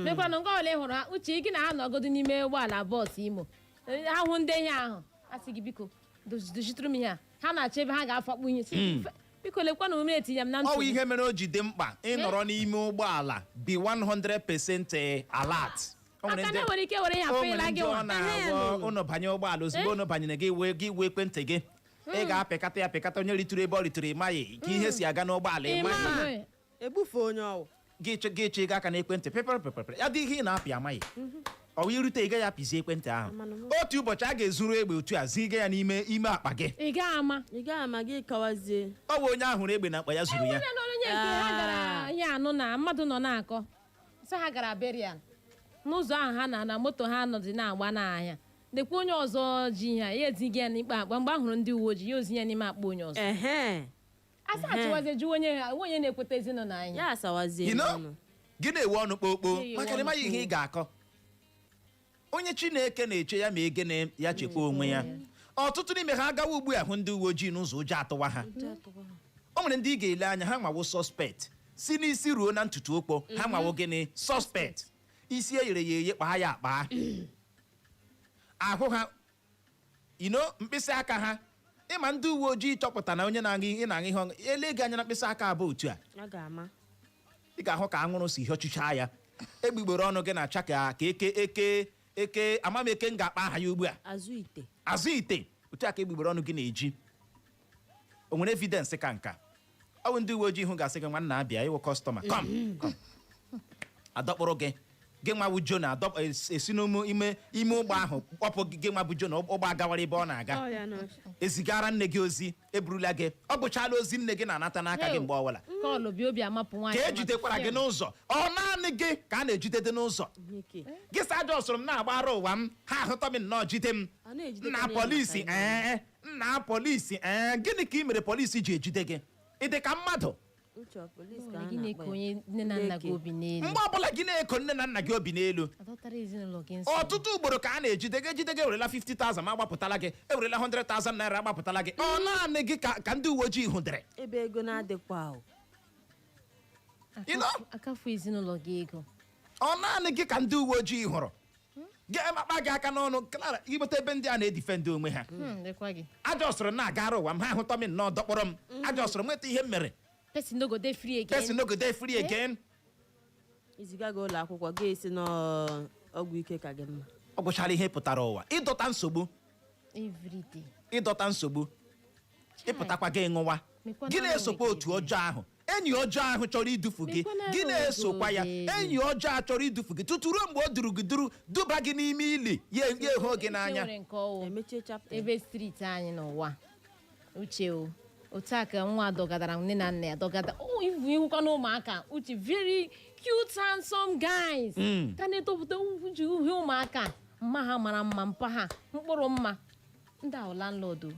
Mekwanụ nke ọbụla ị hụrụ ha, uche, gị na ha nọgodo n'ime ụgbọala bọọsụ Imo, ha hụ ndị ihe ahụ, a sị gị, "Biko, dozitụrụ m ihe a." Ha na-achọ ebe ha ga-afakpu ihe. Sị, "Biko, lekwanụ ume etinye m na Ọ nsogbu." bụ ihe mere o ji dị mkpa ịnọrọ n'ime ụgbọala be 100% alert. O nwere Maka na nwere ike were ya o afeela nwere gị ndị ọ nwa. na-awọ ụnụ banye ụgbọala, ozugbo ụnụ banyere, gị wee ekwentị gị, ị ga-apịkata ya pịkata. Onye ritụrụ ebe ọ ritụrụ, ịmaghị ka ihe si aga n'ụgbọala. Ị Ịmaghị. ma. Ebufe onye ọwụ. Gị chọ ịga aka n'ekwentị pịpịrị pịpịrị ya dị ihe ị na-apị, amaghị ọ wụ irute, ị gaghị apịzi ekwentị ahụ. Otu ụbọchị a ga-ezuru egbe otu a ziga ya n'ime ime akpa gị. Ị gaghị ama. Ị gaghị ama, gị kawazie. Ọ bụ onye ahụrụ egbe na akpa ya zuru ya. Onye na onye nke ha gara ihe anụ na mmadụ nọ na-akọ sị ha gara burial n'ụzọ ahụ, ha na moto ha nọdị na-agba n'ahịa, lekwa onye ọzọ ji ihe a, ya ezighị ya n'ikpe akpa. Mgbe a hụrụ ndị uwe ojii, ya ozi ya n'ime akpa onye ọzọ. A sị achịwazie jụwa onye ha onye na-ekweta ezinụlọ anyị. Ya asawazie You know? n'ọnụ. Gị na-ewe ọnụ kpokpo Na-ewe maka na ọnụ ịmaghị ihe ị ga-akọ. Onye Chineke na-eche ya ma egene ya chekwa onwe ya. Ọtụtụ n'ime ha agawa ugbu a hụ ndị uwe ojii n'ụzọ, ụjọ atụwa ha. O nwere ndị ị ga-ele anya ha nwawo suspect si n'isi ruo na ntutu okpo ha nwawo gịnị? Suspect. Isi e yere ya eye, kpaa ya akpaa, ahụ ha ino, mkpịsị aka ha. Ịma ndị uwe ojii chọpụta na onye na-aṅụ ihe na-aṅụ ihe ọṅụ, ele gị anya na mkpịsị aka abụọ otu a, A ga-ama. Ị ga-ahụ ka anwụrụ si hịọchicha ya. Egbugbere ọnụ gị na-acha ka eke eke eke amameke m ga-akpa aha ya ugbu a. Azụ ite. Azụ ite. Otu a ka egbugbere ọnụ gị na-eji. O nwere evidence ka nka ọ bụ ndị uwe ojii hụ ga-asị gị, "Nwanna, abịa ịwụ customer, come come." Adọkpụrụ gị, gị nwa bụ Jona, esi n'ime ime ime ụgbọ ahụ kpọpụ gị. Gị nwa bụ Jona, ụgbọ agawara ebe ọ na-aga. Ọ ya nọ. Ezigara nne gị ozi, eburula gị. Ọ bụchala ozi nne gị na-anata n'aka gị mgbe ọbụla. Kọlụ bi obi amapụ nwaanyị. Ka ejidekwara gị n'ụzọ, ọ naanị gị ka a na-ejidede n'ụzọ. Ihe ike. Gị sa aja ọsọrọ m na-agbara ụwa m, ha ahụtọ m nnọọ jide m. A na-ejidekwa Nna ya polisi maka ihe. ee, nna polisi ee, gịnị ka ị mere polisi ji ejide gị? Ị dị ka mmadụ? Uche, ọ polisi ka a Gị na-akpọ na-eke ya. onye nne na nna gị Eke. obi n'elu. Mgbe ọbụla gị na-eko nne na nna gị obi n'elu. Adọtara ezinụlọ gị nsogbu. Ọtụtụ ugboro ka a na-ejide gị, ejide gị, ewerela 50,000 ma agbapụtala gị, ewerela 100,000 naira agbapụtala gị. Ọ naanị gị ka ndị uwe ojii hụdere. Ebe ego na-adịkwa o. You know? Akafu ezinụlọ gị ego. Ọ naanị gị ka ndị uwe ojii hụrụ gị akpa gị aka n'ọnụ. Clara, ibute ebe ndị a na-edefend onwe ha. Lekwa gị. Ajọ sọrọ na-agara ụwa m, ha ahụtọ m nnọọ dọkpọrọ m. Ajọ sọrọ nweta ihe m mere. Person no go dey free again. Person no go dey free again. Iziga gị ụlọ akwụkwọ, ga-esi n'ọgwụ ike ka gị mma. Ọ gwụchara ihe pụtara ụwa ịdọta nsogbu. Every day. Ịdọta nsogbu. Ịpụtakwa gị ṅụwa. Mekwana Gị na-esokwa onwe otu ọjọọ ahụ, enyi ọjọọ ahụ chọrọ idufu gị. Mekwana Gị onwe na-esokwa ya. gị. Enyi ọjọọ a chọrọ idufu gị tutu ruo mgbe o duru gị duru duba gị n'ime ili ya, ya eho gị n'anya. Uche nwere nke ọwụ. Emechie chapter. Ebe street anyị n'ụwa, uche o, otu a ka nwa dọgadara nne na nna ya dọgada o. Ivu ihụkwa na ụmụaka, uche, very cute handsome guys ka na-etopụta uche uhie. Ụmụaka mma ha mara mma, mpa ha mkpụrụ mma, ndị ahụ landlord o.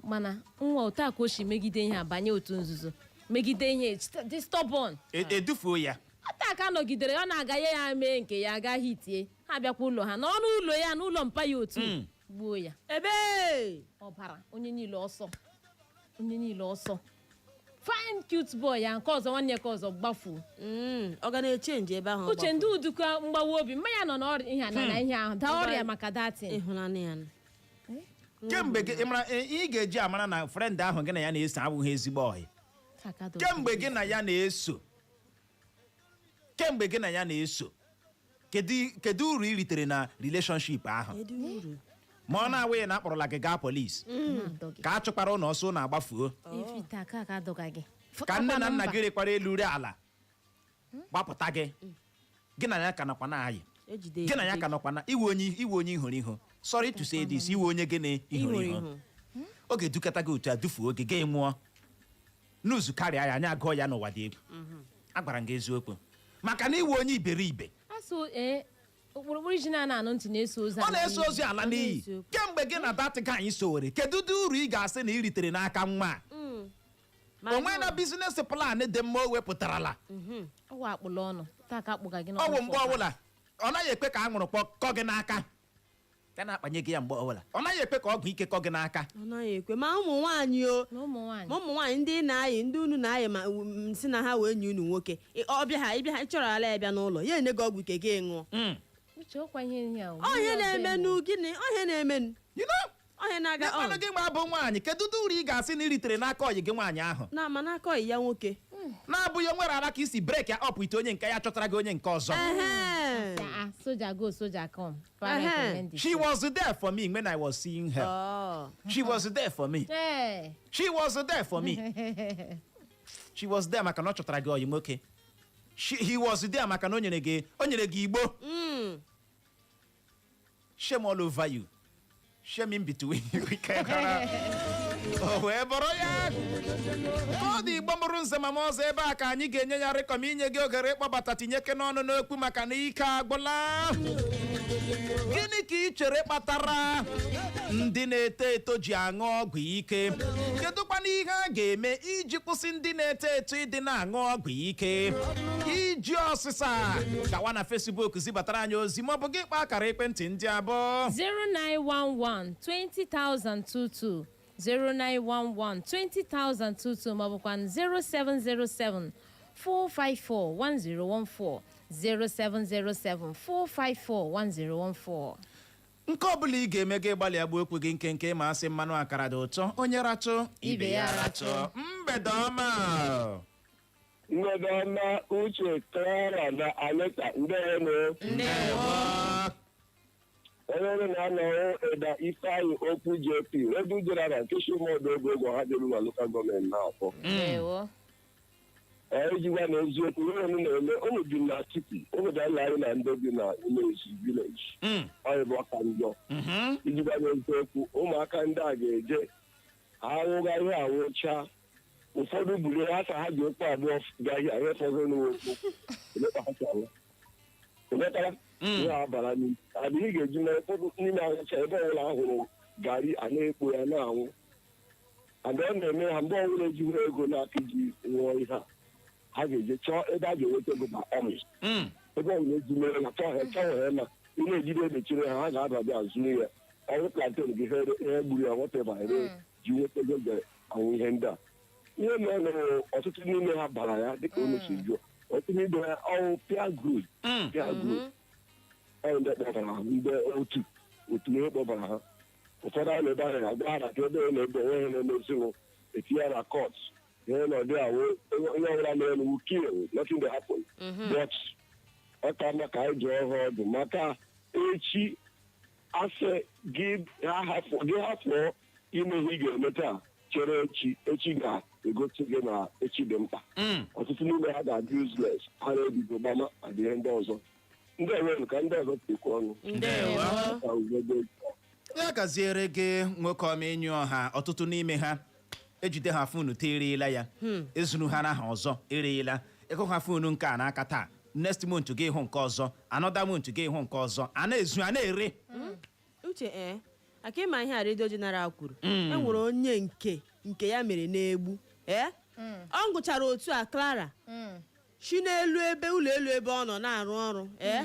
Mana nwa otu a ka o si megide ihe a, banye otu nzuzo, megide ihe dị stubborn. Edufuo ya. Ata ka nọgidere, ọ na-aga ya ya mee nke ya agaghị itie ha bịakwa ụlọ ha n'ọnụ ụlọ ya n'ụlọ mpa ya otu gbuo ya. Ebe Ọbara onye niile ọsọ, onye niile ọsọ. Fine cute boy ya nke ọzọ, nwanne ya nke ọzọ gbafuo. Ọ ga na-echenji ebe ahụ ọ. Uche, ndị uduka mgbawa obi mmanya nọ n'ọrịa ihe a na ihe ahụ daa ọrịa maka datin. Ịhụnanya ya nụ. Kemgbe gị ị mara ị ga-eji amara na friend ahụ gị na ya na-eso abụghị ezigbo ọyị. Kemgbe gị na ya na-eso, Kemgbe gị na ya na-eso, kedu uru ị ritere na relationship ahụ? Kedu uru? Ma ọ na-awụghị na akpọrọla gị gaa polisi Na-adọ gị. ka a chụkwara ụlọ ọsọ na agbafuo. Ifite aka ka adọga gị. Ka nne na nna gị rekwara elu rie ala gbapụta gị, gị na ya ka nọkwa na-ayị. Ejide. Gị na ya ka nọkwa na iwe onye ihụrụ ihu. Sorry to say this, iwe onye gịnị ihụrụ Ihụrụ ihu. ihu. Ọ ga-edukata gị otu a, dufuo gị, gị nwụọ n'ụzụ karịa ya. Anyị agụọ ya n'ụwa dị egwu. Agwara m gị eziokwu maka na iwe onye iberibe. Asụ ee, okpurukpuru ji na-ana anụ ntị na-eso ozi Ọ ala na-eso n'iyi. ozi ala n'iyi. Eziokwu. Kemgbe gị na that guy sowere, kedu ụdị uru ị ga-asị na ị ritere n'aka nwa a? O nwee na business plan dị mma o wepụtarala? Ọ wụ akpụla ọnụ taa ka akpụga gị Ọ n'ọnụ. wụ mgbe ọbụla ọ naghị ekwe ka anwụrụ kpọ kọ gị n'aka, ya na-akpanye gị ya. Mgbe ọbụla ọ naghị ekwe ka ọgwụ ike kọ gị n'aka. Ọ naghị ekwe ma ụmụ nwaanyị o. Na ụmụ nwaanyị. Ma ụmụ nwaanyị ndị na-ayị, ndị unu na-ayị, ma si na ha wee nye unu nwoke. Ọ bịa ha, ịbịa ha, ịchọrọ ala ya bịa n'ụlọ ya, enye gị ọgwụ ike, gị ṅụọ. Uche, ọkwa ihe ya o. Ọ ihe na-emenụ gịnị? Ọ ihe na-emenụ. You know? Ọ ihe na-aga N'ekwanụ on. gị nwa bụ nwaanyị, kedu ụdị uru ị ga-asị na ị ritere n'aka ọyị gị nwaanyị ahụ? Na ama n'aka ọyị ya nwoke. Na-abụghị o nwere ara ka isi break ya up ite onye nke ya chọtara gị onye nke ọzọ. Ehe. Ah, soldier go, soldier come. Ehe. She was there for me when I was seeing her. Ọ. She was there for me. Ee. She was there for me. She was there maka na ọ chọtara gị ọyị nwoke. He was there maka na o nyere gị igbo. Shame all over you, shame in between. O wee bụrụ ya ka ọ dị. Igbo mụrụ nze ma ọzọ, ebe a ka anyị ga-enye ya rịkọm inye gị oghere ịkpọbata tinyeke n'ọnụ n'okwu, maka na ike agwụla. Gịnị ka ị chere kpatara ndị na-eto eto ji aṅụ ọgwụ ike? Kedụkwana ihe a ga-eme iji kwụsị ndị na-eto eto ịdị na-aṅụ ọgwụ ike? Iji ọsịsa, gawa na Facebook zibatara anyị ozi, maọbụ gị kpaa akara ekwentị ndị abụọ: 0911 20022, 0911 20022, maọbụkwa 0707 454 1014, 0707 454 1014. Nke ọbụla ị ga-eme, gị gbalịa gbuo okwu gị nkenke, ma asị mmanụ akara dị ụtọ, onye ratụ ibe ya ratụ. Mgbede ọma. Mgbede ọma, Uche, Clara na Anita, ndewo. Onye ọrụ na-anọrụ Eda Ifeanyị Okwu JP, Redu General nke Shimod Ogwegwe ha dịrụ na local government na-afọ. Ndewo. Ejigwa na eziokwu, ihe unu na-eme, unu bi na city, unu ga-ala anyị na ndị bi na ime village. Anyị bụ ọka njọ. Ijigwa na eziokwu, ụmụaka ndị a ga-eje ha anwụga ihe anwụcha. Ụfọdụ buru ha sa ha ji okwu abụọ gaa ihe ihe fọdụrụ n'okwu. Emekpa ha si anwụ. Emekpara ihe a bara n'ime adịghị ga-eji mere ụfọdụ n'ime anwụcha. Ebe ọbụla a hụrụ garị a na-ekpo ya na-anwụ, and ọ na-eme ha mgbe ọbụla ejighị ego n'aka iji nwụọ ihe a, ha ga-eje chọọ ebe a ga-enweta ego ma ọmị. Ebe ọbụla eji mere na chọọ ha, chọọ ha, na ị na-ejide emechiri ha, ha ga-aba bịa zuru ya. Ọrụ plantain gị, ha ihe gburu ya, whatever, ere ji nweta ego ga-anwụ ihe ndị a. Ihe mere na ọtụtụ n'ime ha bara ya, dịka unu si jụọ, ọtụtụ n'ime ha ọwụ peer group. Peer group ọrụ ndị kpọbara ha, ndị otu ihe kpọbara ha. Ụfọdụ a na-ebe ahụ agba ha na ka ebe na-ebe onwe ha na-emezinụ, etinye ya na court, ihe na ọdị awụ onye ọbụla mere wu kill, nothing dey happen. But ọ ka mma ka anyị jụọ ha ọdụ maka echi. Asị gị hapụ, gị hapụ ime ihe ị ga-eme taa, chere echi, echi ga-egosi gị na echi dị mkpa. Ọtụtụ n'ime ha ga-adị useless, ha na-ebido gbama adị ihe ndị ọzọ. Ndị enwere ka ndị ọzọ tikwa ọnụ. Ndewo. Ka udo dị. Ya gaziere gị, nwoke ọma enyi ọha. Ọtụtụ n'ime ha ejide ha phone taa, eriela ya, ezuru ha n'aha ọzọ, eriela ịkụ ha phone nke a n'aka taa, next month gị hụ nke ọzọ, another month gị hụ nke ọzọ, a na-ezu, a na-ere. Uche, ee, aka ịma ihe a Redio General kwuru, e nwere onye nke ya mere na-egbu ee, ọ ngụchara otu a, Clara, si n'elu ebe ụlọ elu ebe ọ nọ na-arụ ọrụ, ee,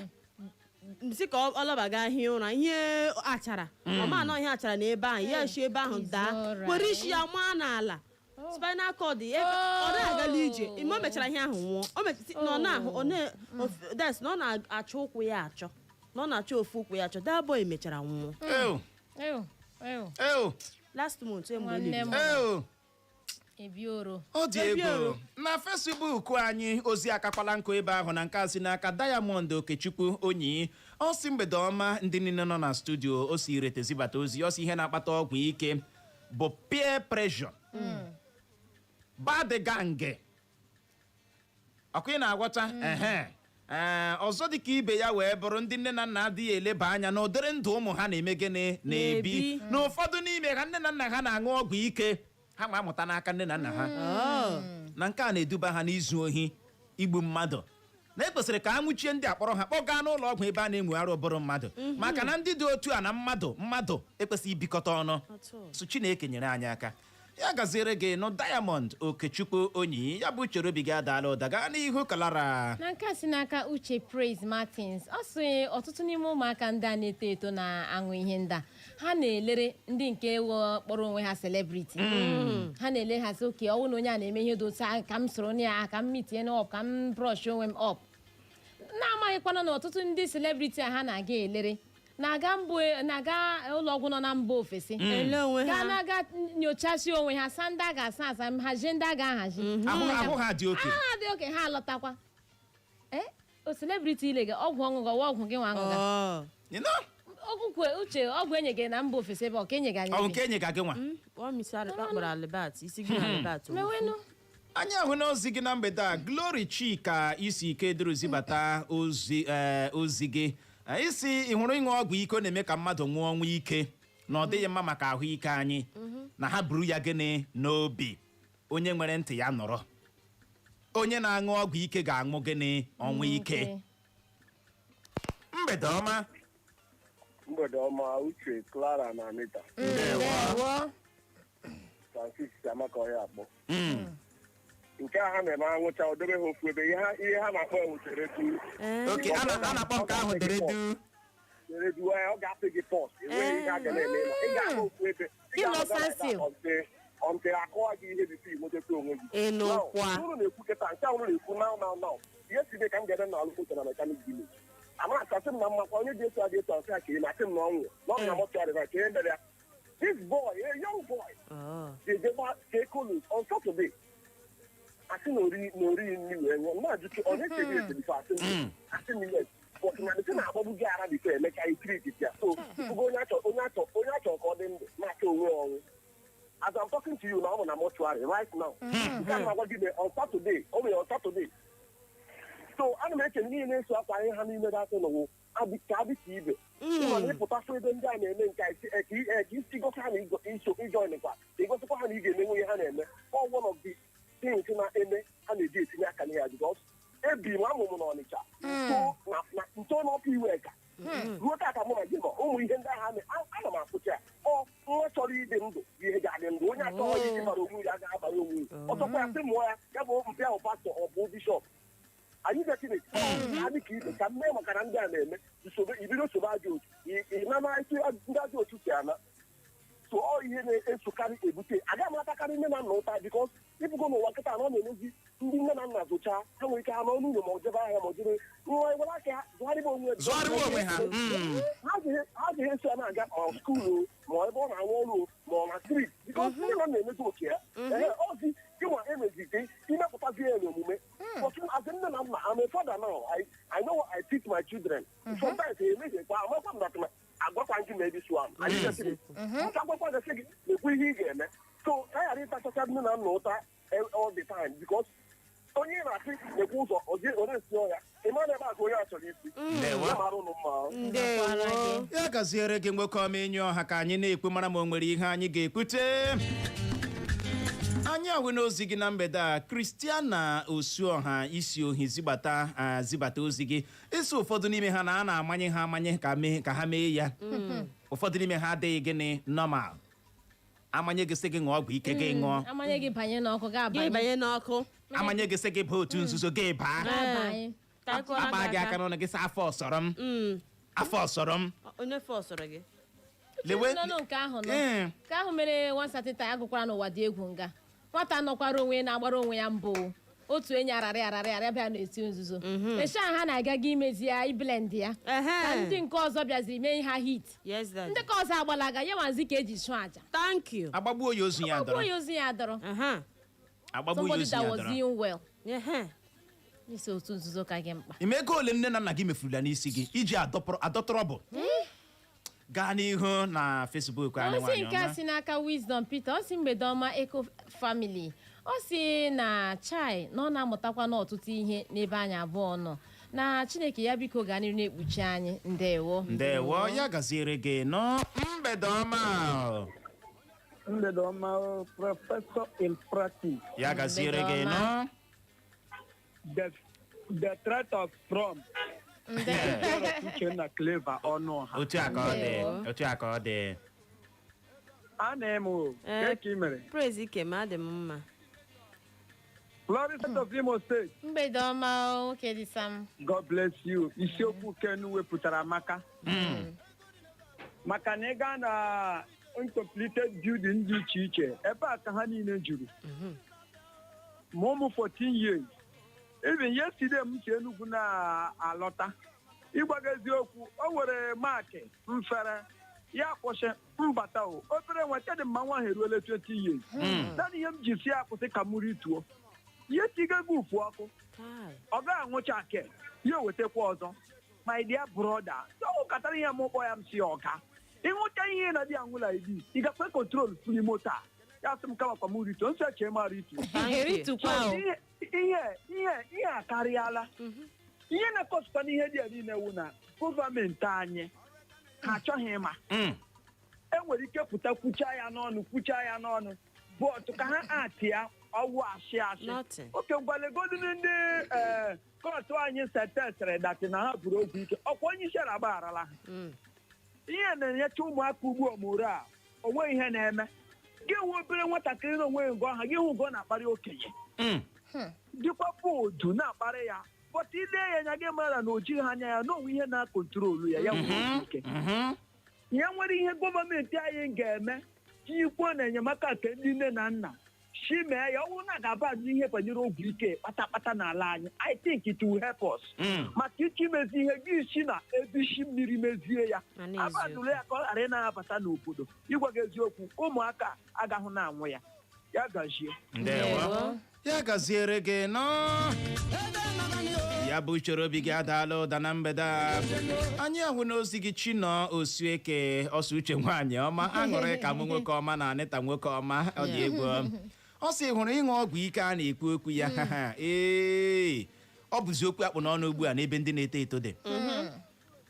sị ka ọ lọbaga hie ụra. Ihe achara ọma anọ, ihe achara na ebe ahụ, ya esi ebe ahụ daa, It's alright. were isi ya maa n'ala, spinal cord ya, ọ na-agala ije ime. O mechara ihe ahụ nwụọ. O na ọ na-ahụ ọ na that's na ọ na-achọ ụkwụ ya achọ, na ọ na-achọ ofu ụkwụ ya achọ. That boy mechara nwụọ. Ew, Ew, ew. ew, Last month, mgbe Nwanne eliri. m. Ew. Ebioro. Ọ dị Ebi egwu. oro. Na Facebook anyị, ozi akakwala nkụ ebe ahụ na nke a si n'aka Diamond Okechukwu Onyi. Ọ si, mgbede ọma, ndị niile nọ na studio. O si Irete zibata ozi. Ọ si, ihe na-akpata ọgwụ ike bụ peer pressure, bad gang. Ọkwa ị na-aghọta? Ehe. Ee, ọzọ dịka ibe ya wee bụrụ, ndị nne na nna adịghị eleba anya na ụdịrị ndụ ụmụ ha na-eme gịnị? Na-ebi. Na-ebi. Na ụfọdụ n'ime ha, nne na nna ha na-aṅụ ọgwụ ike, ha ma amụta n'aka nne na nna ha, na nke a na-eduba ha n'izu ohi, igbu mmadụ, na ekwesịrị ka a nwụchie ndị akpọrọ ha kpọgaa n'ụlọ ọgwụ ebe a na-enwegharị ụbụrụ mmadụ, maka na ndị dị otu a na mmadụ ekwesịghị ibikọta ọnụ. So Chineke nyere anyị aka. Ya gaziere gị nụ, Diamond Okechukwu Onyi. Ya bụ uchere obi gị adaala ụda. Gaa n'ihu, Kalara. Na nke a si n'aka Uche Praise Martins, ọ sị ọtụtụ n'ime ụmụaka ndị a na-eto eto na-aṅụ ihe ndị a, ha na-elere ndị nke kpọrọ onwe ha celebrity. Ha na-ele ha sị, oke ọnwụ na onye a na-eme ihe dị otu a, ka m soro na ya, ka m mitie na up, ka m brush onwe m up, na-amaghịkwana na ọtụtụ ndị celebrity a ha na-aga elere na-aga mbụ, na-aga ụlọ ọgwụ nọ na mba ofesi Ele onwe ga ha. na-aga nyochasi onwe ha, sa ndị a ga-asa asa, hazie ndị a ga-ahazi. Ahụ ha dị oke. Ahụ dị oke, ha alọtakwa. Ee, o celebrity ile gị ọgwụ ọṅụgọ wa, ọgwụ gị nwa aṅụga. You know? Ọgwụ kwe uche, ọgwụ enye gị na mba ofesi ebe ọ ka enye gị anyị. Ọ bụ nke enye ga gị nwa. Ọ misi akpọrọ alibat isi gị na alibat. Mewenụ. Anyị ahụ n'ozi gị na mgbede a. Glory Chika isi ike duru zibata ozi. Ee, ozi gị. Ee, isi ị hụrụ ịṅụ ọgwụ ike na-eme ka mmadụ nwụọ ọnwụ ike, na ọ dịghị mma maka ahụike anyị, na ha buru ya gịnị n'obi. Onye nwere ntị ya nọrọ. Onye na-aṅụ ọgwụ ike ga-aṅụ gịnị? Ọnwụ ike. Mgbede ọma. Mgbede ọma, Uche, Clara na Anita. Ndewo. Francis Amaka ọhịa akpọ. Nke a ha na-eme, anwụcha o dobe ha ofu ebe, ihe ha na-akpọ ewu teredu. Oke a na-akpọ nke ahụ deredu. Teredu ọ ga-apị gị pọs, enweghị ihe a ga na-eme, ị ga-ahụ ofu ebe. Ị Ịnọ ga-anọdụ like that standstill. Until akọwa gị ihe bifo nwetata onwe gị. Ịnụkwa. Now, unu na-ekwu kịta nke a unu na-ekwu now now now, yesterday ka m ga-ede na alụmụta na mechanic village, ama asị m na mmakwa onye dị etu a dị etu a, nsị a ka ị na-asị m na ọnwụ na ọ na mortuary na ka ihe mere ya. This boy, a young boy, ga-ejekwa ka ekolu on Saturday, asị na ori nri wee nwụọ. Na-ajụtụ ọ na-echeghị eche before asị m yes, but na the na-agbagbu gị ara before emeka i treat ya. So ifugo onye achọ ka ọ dị ndụ na-achọ onwe ya ọnwụ. As I'm talking to you now, ọ nọ na mortuary right now. Nke a na-agwa gị na on Saturday, o mere on Saturday. So ana m eche niile na-eso akwa ihe ha niile ga-asị n'ụwụ ka adị ka ibe ịma na ịpụtasị ebe ndị a na-eme nke a, ka isi gosi ha na iso i join kwa, ka ịgosikwa ha na ị ga-emenwu ihe ha na-eme. All one of the things na-eme ha na-eji etinye aka n'ihe ya, because ebi m, amụ m n'Ọnịcha nto na nto n'ọkụ iwe ka ruo taa mụ na gị nọ, ụmụ ihe ndị ahụ ana m akwụcha ya. Ọ nwa chọrọ ịdị ndụ bụ ihe ga-adị ndụ, onye achọghị ịbara onwe ya agaghị abara onwe ya. Ọzọkwa ya sị mụọ ya, ya bụ mpe ahụ pastọ, ọ bụ bishọp anyị ga-chineke adị ka ibe ka m mee, maka na ndị a na-eme nsogbu ibido sobe ajọ otu ị nama etu ndị ajọ otu si ana. So ọ ihe na-esokarị ebute agaghị m atakarị nne na nna ụta, because ịbụgo n'ụwa nkịta na ọ na-emezi ndị nne na nna zụchaa ha, nwere ike ha nọ n'ụlọ ma ọ jebe ahịa ma ọ jebe nwa were aka ha zụgharịba onwe. Zụgharịba onwe ha. Ha agaghị eso ya na-aga ma school o, ma ebe ọ na-arụ ọrụ o, ma ọ na street, because nne na nna emezi oke ya. Ee, ọzi gịnwa emezite imepụtazi ya n'omume. But as a nne na nna, I'm a father now, I know what I teach my children. Sometimes emehiekwa, amakwa m na agwakwa gị ma ebe sụa m anyị gesịrị nke agwakwa gasị gị na-ekwu ihe ị ga-eme. So ka ghara ịtachacha nne na nna ụta all the time, because onye ị na-asị na-ekwu ụzọ ọ na-esi ọya, ị ma na ebe a ka onye a chọrọ isi. Ndewo. Ya mara ụnụ mma. Ndewo. Ya gaziere gị, nwoke ọma. Enyi ọha, ka anyị na-ekwu mara ma o nwere ihe anyị ga-ekwute. Anyị ahụ n'ozi gị na mgbede a. Kristiana Osuọha isi ohi zibata, zibata ozi gị. Isi ụfọdụ n'ime ha na a na-amanye ha amanye ka mee ka ha mee ya. Ụfọdụ n'ime ha adịghị gịnị normal. Amanye gị sị gị ṅụọ ọgwụ ike, gị ṅụọ. Amanye gị banye n'ọkụ, Gị ga-abanye. banye n'ọkụ. Amanye gị sị gị baa otu nzuzo, gị baa. Ga-abanye. Ka anyị kụọrọ Akpa gị gị aka n'ọnụ, gị sị afọ ọsọrọ m, afọ ọsọrọ m. Onye fọsọrọ gị? Lewe. Nọnụ nke ahụ nọ. Ee. Nke ahụ mere one certain agụkwara n'ụwa dị egwu, nga nwata nọkwara onwe ya na-agbara onwe ya mbụ, otu enyi ararị ararị arịa bịa n'eti nzuzo echi ahụ ha na-aga gị imezi ya, i blend ya, ka ndị nke ọzọ bịaziri mee ha hit. Yes, daddy. Ndị ka ọzọ agbalaga ya nwazi ka eji chụọ aja. Thank you. Agbagbuo ya, ozu ya ọgwụ dọrọ. Ya ozu ya dọrọ. Aha. Agbagbu ya Somebody ozu that ya was dọrọ. doing well. Ehe. Isi otu nzuzo ka gị mkpa. Ime ego ole nne na nna gị mefurula n'isi gị iji adọtọrọ bụ gaa n'ihu na Facebook anyị. Ozi Nwaanyị nke a ọma. si n'aka Wisdom Peter. Ọ si, mgbede ọma, Eco Family. Ọ si na chai na ọ na-amụtakwa n'ọtụtụ ihe n'ebe anyị abụọ nọ, na Chineke ya biko gaa n'iru na-ekpuchi anyị. Ndewo. Ndewo, ya gaziere gị nọ. Mgbede ọma. Mgbede ọma o, Professor in practice. Ya gaziere gị Mgbede ọma. nọ. The threat of Trump. Uchenna Clever ọnụ ha. Otu a ka ọ dị. Ndewo. Otu a ka ọ dị. A na-eme o. Eh. Ka ị mere? Praise Ike, ma adị m mma. Florida of Imo State. Mgbede ọma o, nwoke dị sam. God bless you. Isiokwu Kenu wepụtara amaka. Maka na ị gaa na uncompleted building dị iche iche, ebe a ka ha niile juru. Ma ụmụ 14 years. Even yesterday m si Enugu na-alọta. Ịgwaga eziokwu, o nwere maakị mfere ya kwụsị mbata o. Obere nwa dị mma, nwa ahụ eruola 20 years. Naanị ihe m ji si ya kwụsị ka m rituo. Ihe tigo ego ufu ọkụ. Kai. Ọ gaghị anwụcha ke ya ewetakwa ọzọ. My dear brother, ọ katara ihe m kpọ ya, m si ọga ịnwụcha ihe na di anwụla ibi, ị gakwe control fuli moto a. Ya sị m kamakwa m rituo nsị eche ma rituo. Thank you. Eritukwa o. Ihe ihe ihe ihe akarịala. Ihe na-akọsụkwa n'ihe dị a niile wụ na gọọmenti anyị ha achọghị ịma. Enwere ike pụta kwuchaa ya n'ọnụ, kwuchaa ya n'ọnụ, but ka ha atị ya ọwụ asị asị. Nothing. Oke ngwalegodu ndị ee kọtụ anyị sentensịrị that na ha buru ogwu ike, ọkwa onye isi ala agbagharala ha. Ihe na-enyecha ụmụaka ugbu omuru a, onwe ihe na-eme gị hụ obere nwatakịrị na onweghị ngọ ha, gị hụ ngọ na-akparị okenye, dịkwa boodu na-akparị ya, but ile ya anya, gị mara na o jighị anya ya na onwe ihe na-a control ya, ya nwere ike. Ihe nwere ihe gọọmenti anyị ga-eme tinyekwuo na enyemaka nke ndị nne na nna shi mee ya, ọ bụrụ na ga-aba ihe banyere ogwu ike kpatakpata n'ala anyị, I think it will help us. Maka ike imezi ihe gị si na ebe isi mmiri mezie ya, Ma n'eziokwu. abadụrụ ya ka ọ ghara ị na-abata n'obodo. Ịgwa gị eziokwu, ụmụaka agahụ na-anwụ ya. Ya gazie. Ndewo, ya gaziere gị nọ. Ya bụ uchoro obi gị adaala ụda na mgbede a. Anyị ahụ n'ozi gị, Chinọ Osueke, ọsọ uche nwaanyị ọma, aṅụrị ka mụ nwoke ọma na Anịta nwoke ọma. Ọ dị egwu. Ọ sị hụrụ ịṅụ ọgwụ ike a na-ekwu okwu ya, ee, ọ bụzi okwu akpụ n'ọnụ ugbu a n'ebe ndị na-eto eto dị,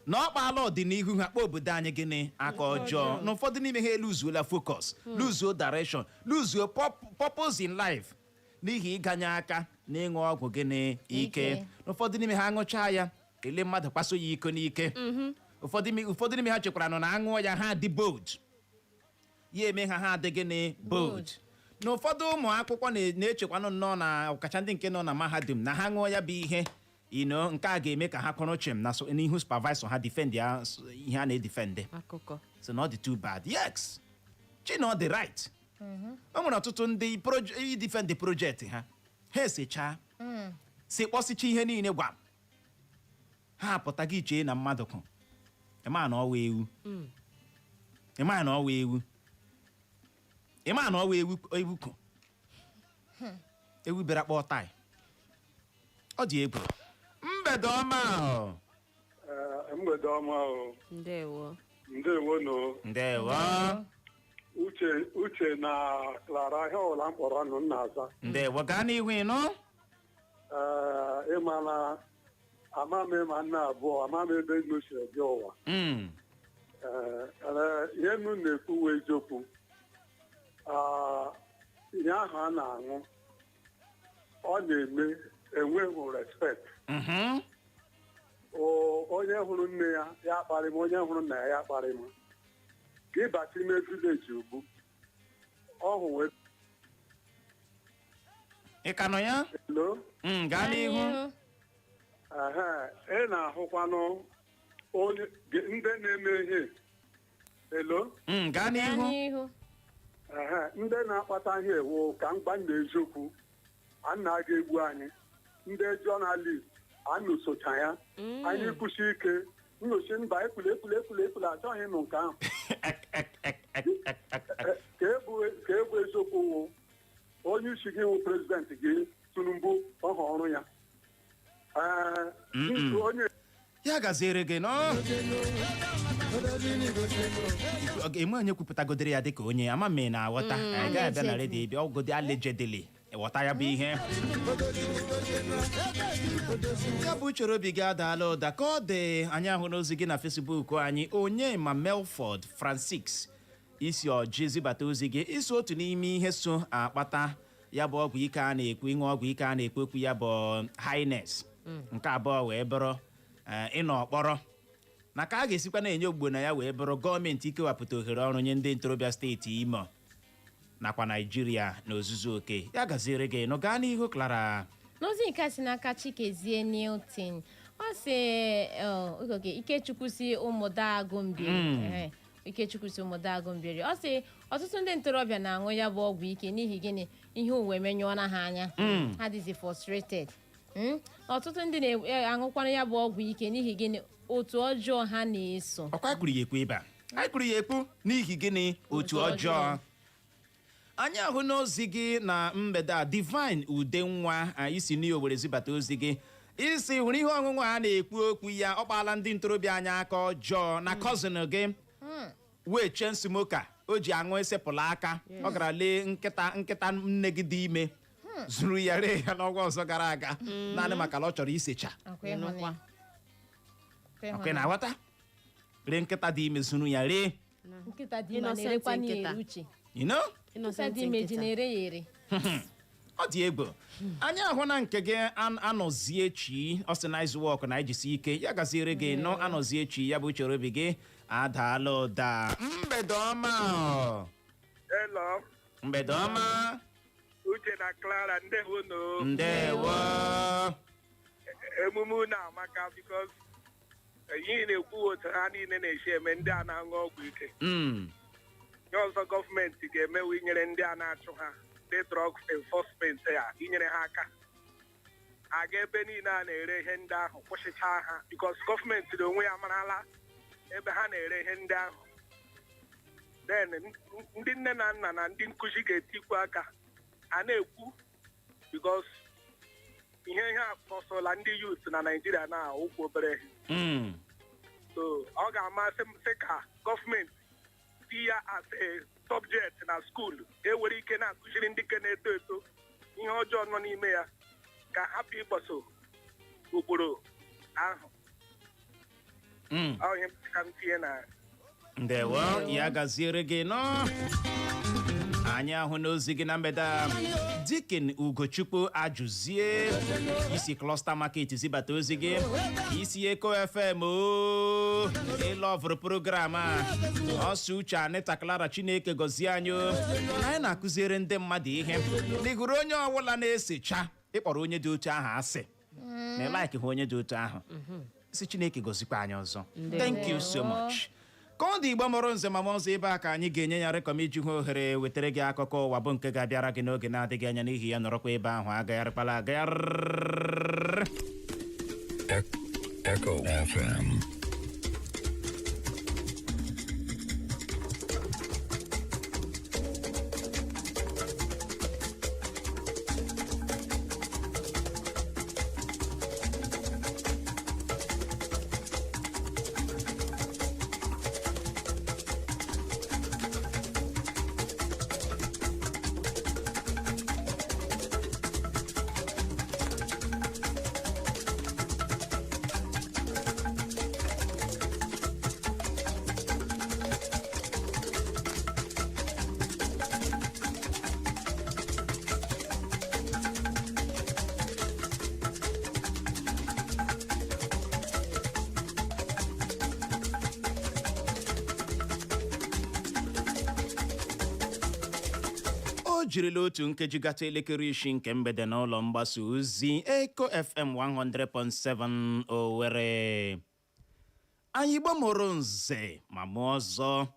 na ọ kpaala ọdịnihu ha kpọọ obodo anyị gịnị aka ọjọọ, na ụfọdụ n'ime ha eluzuola focus, luzuo direction, luzuo purpose in life n'ihi ịganye aka na ịṅụ ọgwụ gịnị ike. Ike. Na ụfọdụ n'ime ha aṅụchaa ya, ele mmadụ kpaso ya iko n'ike. Ụfọdụ n'ime ha chekwara nọ na aṅụọ ya, ha dị bold, ya eme ha ha adị gịnị bold. Na ụfọdụ ụmụ akwụkwọ na-echekwanụ nnọọ na ọkacha ndị nke nọ na mahadum na ha ṅụọ ya bụ ihe ino nke a ga-eme ka ha kwụrụ chịm na n'ihu supervisor ha defend ya ihe a na-e defend. Akụkọ. So na ọ dị too bad. Yes, Chino dị right. O nwere ọtụtụ ndị i defend project ha, ha esechaa si kpọsịcha ihe niile gwa ha apụta, gị chee na mmadụ kụ ịma na ọwa ewu, ịma na ọwa ewu, ịma na ọwa ewu, ewu kụ ewu bịara kpọọ tai. Ọ dị egwu. Mgbede ọma o. Ee, mgbede ọma o. Ndewo. Ndewo no. Ndewo. Uche, Uche na Clara, ihe ọbụla m kpọrọ nụ nna aza. Ndewo, gaa n'ihu ịnụ. Ee, ịma na ama m ịma nna abụọ, ama m ebe nnu siri bịa ụwa. Ee, ee, ihe nnu na-ekwu wụ eziokwu. Ihe ahụ a na-aṅụ, ọ na-eme enweghị respect. Onye hụrụ nne ya ya akparị m, onye hụrụ nna ya ya akparị m. Ka ịbata ime village ugbu ọ hụ wee Ị ka nọ ya? Lo. Gaa n'ihu. Ehe, ị na-ahụkwanụ onye ndị na-eme ihe elo. Gaa Gaa n'ihu. n'ihu. Ehe, ndị na-akpata ihe ewu ka mgba na eziokwu a na-aga egbu anyị, ndị journalist anụsocha ya, anyị kwụsị ike nnochi mba ekwule ekwule ekwule ekwule, achọghị ịnụ nke ahụ. Ek, ek, ek, ek, ek, ek, ek. Ka ebu eziokwu wụ onye Onye isi gị wụ president gị Tinubu, ọha ọrụ ya. Ee, onye Ya gaziere gị nọ. Enwe onye kwupụtagodere ya dịka onye ama m na-aghọta. Anyị gaghị abịa na redio bịa ọgodi allegedly, ghọta ya bụ ihe. Ya bụ uchoro obi gị adaala ụda ka ọ dị. Anyị ahụ n'ozi gị na Facebook anyị. Onye ma Melford Francis isi ọjị zibata ozi gị, isi otu n'ime ihe so akpata ya bụ ọgwụ ike a na-ekwu, ịṅụ ọgwụ ike a na-ekwu okwu ya bụ highness. Nke abụọ wee bụrụ ịnọ ọkpọrọ, na ka a ga-esikwa na-enye ogbugbo na ya wee bụrụ gọọmenti ikewapụta ohere ọrụ nye ndị ntorobịa steeti Imo nakwa Naijiria n'ozuzu oke. Ya gaziere gị nụ. Gaa n'ihu, Clara. N'ozi nke a si n'aka Chikezie Newton, ọ sị oge Ikechukwu si Ụmụdagụmbiri. Ikechukwu si Ụmụdagụmbiri, ọ sị ọtụtụ ndị ntorobịa na-aṅụ ya bụ ọgwụ ike n'ihi gịnị? Ihe uwe emenyụọla ha anya, ha dịzi frustrated. Ọtụtụ ndị na-aṅụkwana ya bụ ọgwụ ike n'ihi gịnị? Otu ọjọọ ha na-eso. Ọkwa anyị kwuru ya ekwu ebe a, anyị kwuru ya ekwu n'ihi gịnị? Otu Otu ọjọọ. ọjọọ. Anyị ahụ n'ozi gị na mgbede a, Divine Udenwa, anyị si n'ihi Owere zibata ozi gị, isi hụrụ ihe ọṅụṅụ a na-ekwu okwu ya, ọ kpaala ndị ntorobịa anyị aka ọjọọ na cousin gị wee chain smoker, o ji aṅụ esepụla aka, ọ gara lee nkịta, nkịta nne gị dị ime, zuru ya, ree ya n'ọnwa ọzọ gara aga, naanị maka na ọ chọrọ isecha. Akwa ịhụnanya. Akwa Ọkwa ị ịhụnanya. na-aghọta? Ree nkịta dị ime, zuru ya ree. Nkịta dị ime Innocent na-erekwa nkịta. na uche. You know? Nkịta Innocent dị ime ji nkịta. na-ere ya ere. Ọ dị egwu. Anyị ahụ na nke gị anọzie chi, ọ sị nice work na ijisi ike. Ya gaziere gị nọ, anọzie chi. Ya bụ uchere obi gị adaala ụda. Mgbede ọma. Hello, Mgbede ọma. Uche na Clara, ndewo. Ndewo. Emume unu amaka, because ihe na-ekwu otu ha niile na-esi eme ndị a na-aṅụ ọgwụ ike. Ihe ọzọ gọọmenti ga-emewe inyere ndị a na-achụ ha, ndị drug enforcement ya, inyere ha aka aga ebe niile a na-ere ihe ndị ahụ, kwụsịchaa ha, because gọọmenti na onwe ya amarala ebe ha na-ere ihe ndị ahụ. Then ndị nne na nna na ndị nkụzi ga-etikwu aka a na-ekwu, because ihe ihe akpọsọla ndị youth na Naịjirịa na ụkwụ obere. So ọ ga-amasị m sị ka gọọmenti ti ya as a subject na school, ewere ike na-akụziri ndị ke na-eto eto ihe ọjọọ nọ n'ime ya, ka hapụ ịgbaso ụkpụrụ ahụ. Ọ ihe m sị ka m tinye na. Ndewo, ya gaziere gị nọ. Anyị ahụ n'ozi gị na mgbede a, Dikin Ugochukwu ajụzie isi Cluster Market zibata ozi gị, isi Eko FM o ịlọvụrụ program a. Ọsọ Uche, Anita, Clara, Chineke gọzie anyị o. Anyị na-akụziere ndị mmadụ ihe n'ihuru onye ọbụla na-esecha, ịkpọrọ onye dị otu ahụ asị na ị like hụ onye dị otu ahụ. Si Chineke gọzikwa anyị ọzọ. Thank you so much. Ka ọ dị, Igbo mụrụ nze ma ọzọ, ebe a ka anyị ga-enye ya rekọm iji hụ ohere wetara gị akụkọ ụwa, bụ nke ga-abịara gị n'oge na-adịghị anya. N'ihi ya, nọrọkwa ebe ahụ, agagharịkwala agagharị. Echo FM. O jirila otu nkeji gata elekere 6 nke mgbede n'ụlọ mgbasa ozi Eko FM 100.7 Owerri. Anyị Igbo mụrụ nze ma mụọ ọzọ,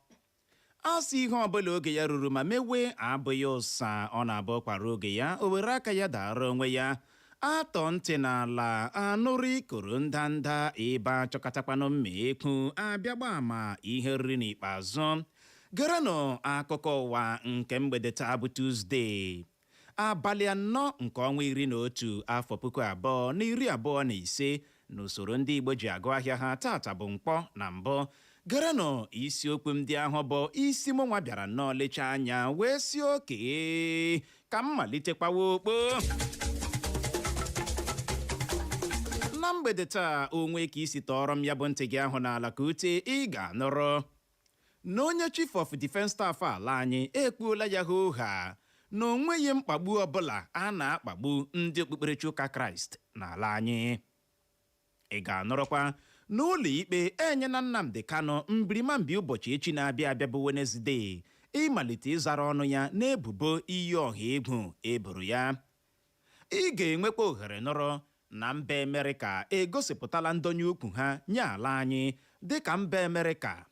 a sị ihe ọbụla oge ya ruru ma mewe abụghị ụsa, ọ na-abụ kwara oge ya, o were aka ya dara onwe ya. Atọ ntị n'ala anụrụ ikoro ndanda ebe achọkọtakwanụ mma ekwu abịagba ama ihe riri. N'ikpeazụ, gerenụ akụkọ ụwa nke mgbede taa bụ Tuzdee. Abalị 4 nke ọnwa 11, afọ 2025, n'usoro ndị Igbo ji agụ ahịa ha, tata bụ Nkwọ na mbụ. Gerenụ isiokwu ndị ahụ bụ isi mụnwa bịara nnọọ lechaa anya wee si oke ka m malitekwawa okpo na mgbede taa. Onwe ka isi tọọrọ m ya bụ ntị gị ahụ n'ala ka ute, ị ga-anụrụ na onye Chief of Defence Staff ala anyị ekpuola ya hooha na o nweghị mkpagbu ọbụla a na-akpagbu ndị okpukperechi ụka Kraịst n'ala anyị. Ị ga-anụrụkwa na ụlọ ikpe enyela Nnamdi Kanu mbirimambi ụbọchị echi na-abịa abịa, bụ Wenezdee, ịmalite ịzara ọnụ ya n'ebubo iyi ọha egwu eboro ya. Ị ga-enwekwa ohere nụrụ na mba Amerịka egosipụtala ndonye ukwu ha nye ala anyị dịka mba Amerịka.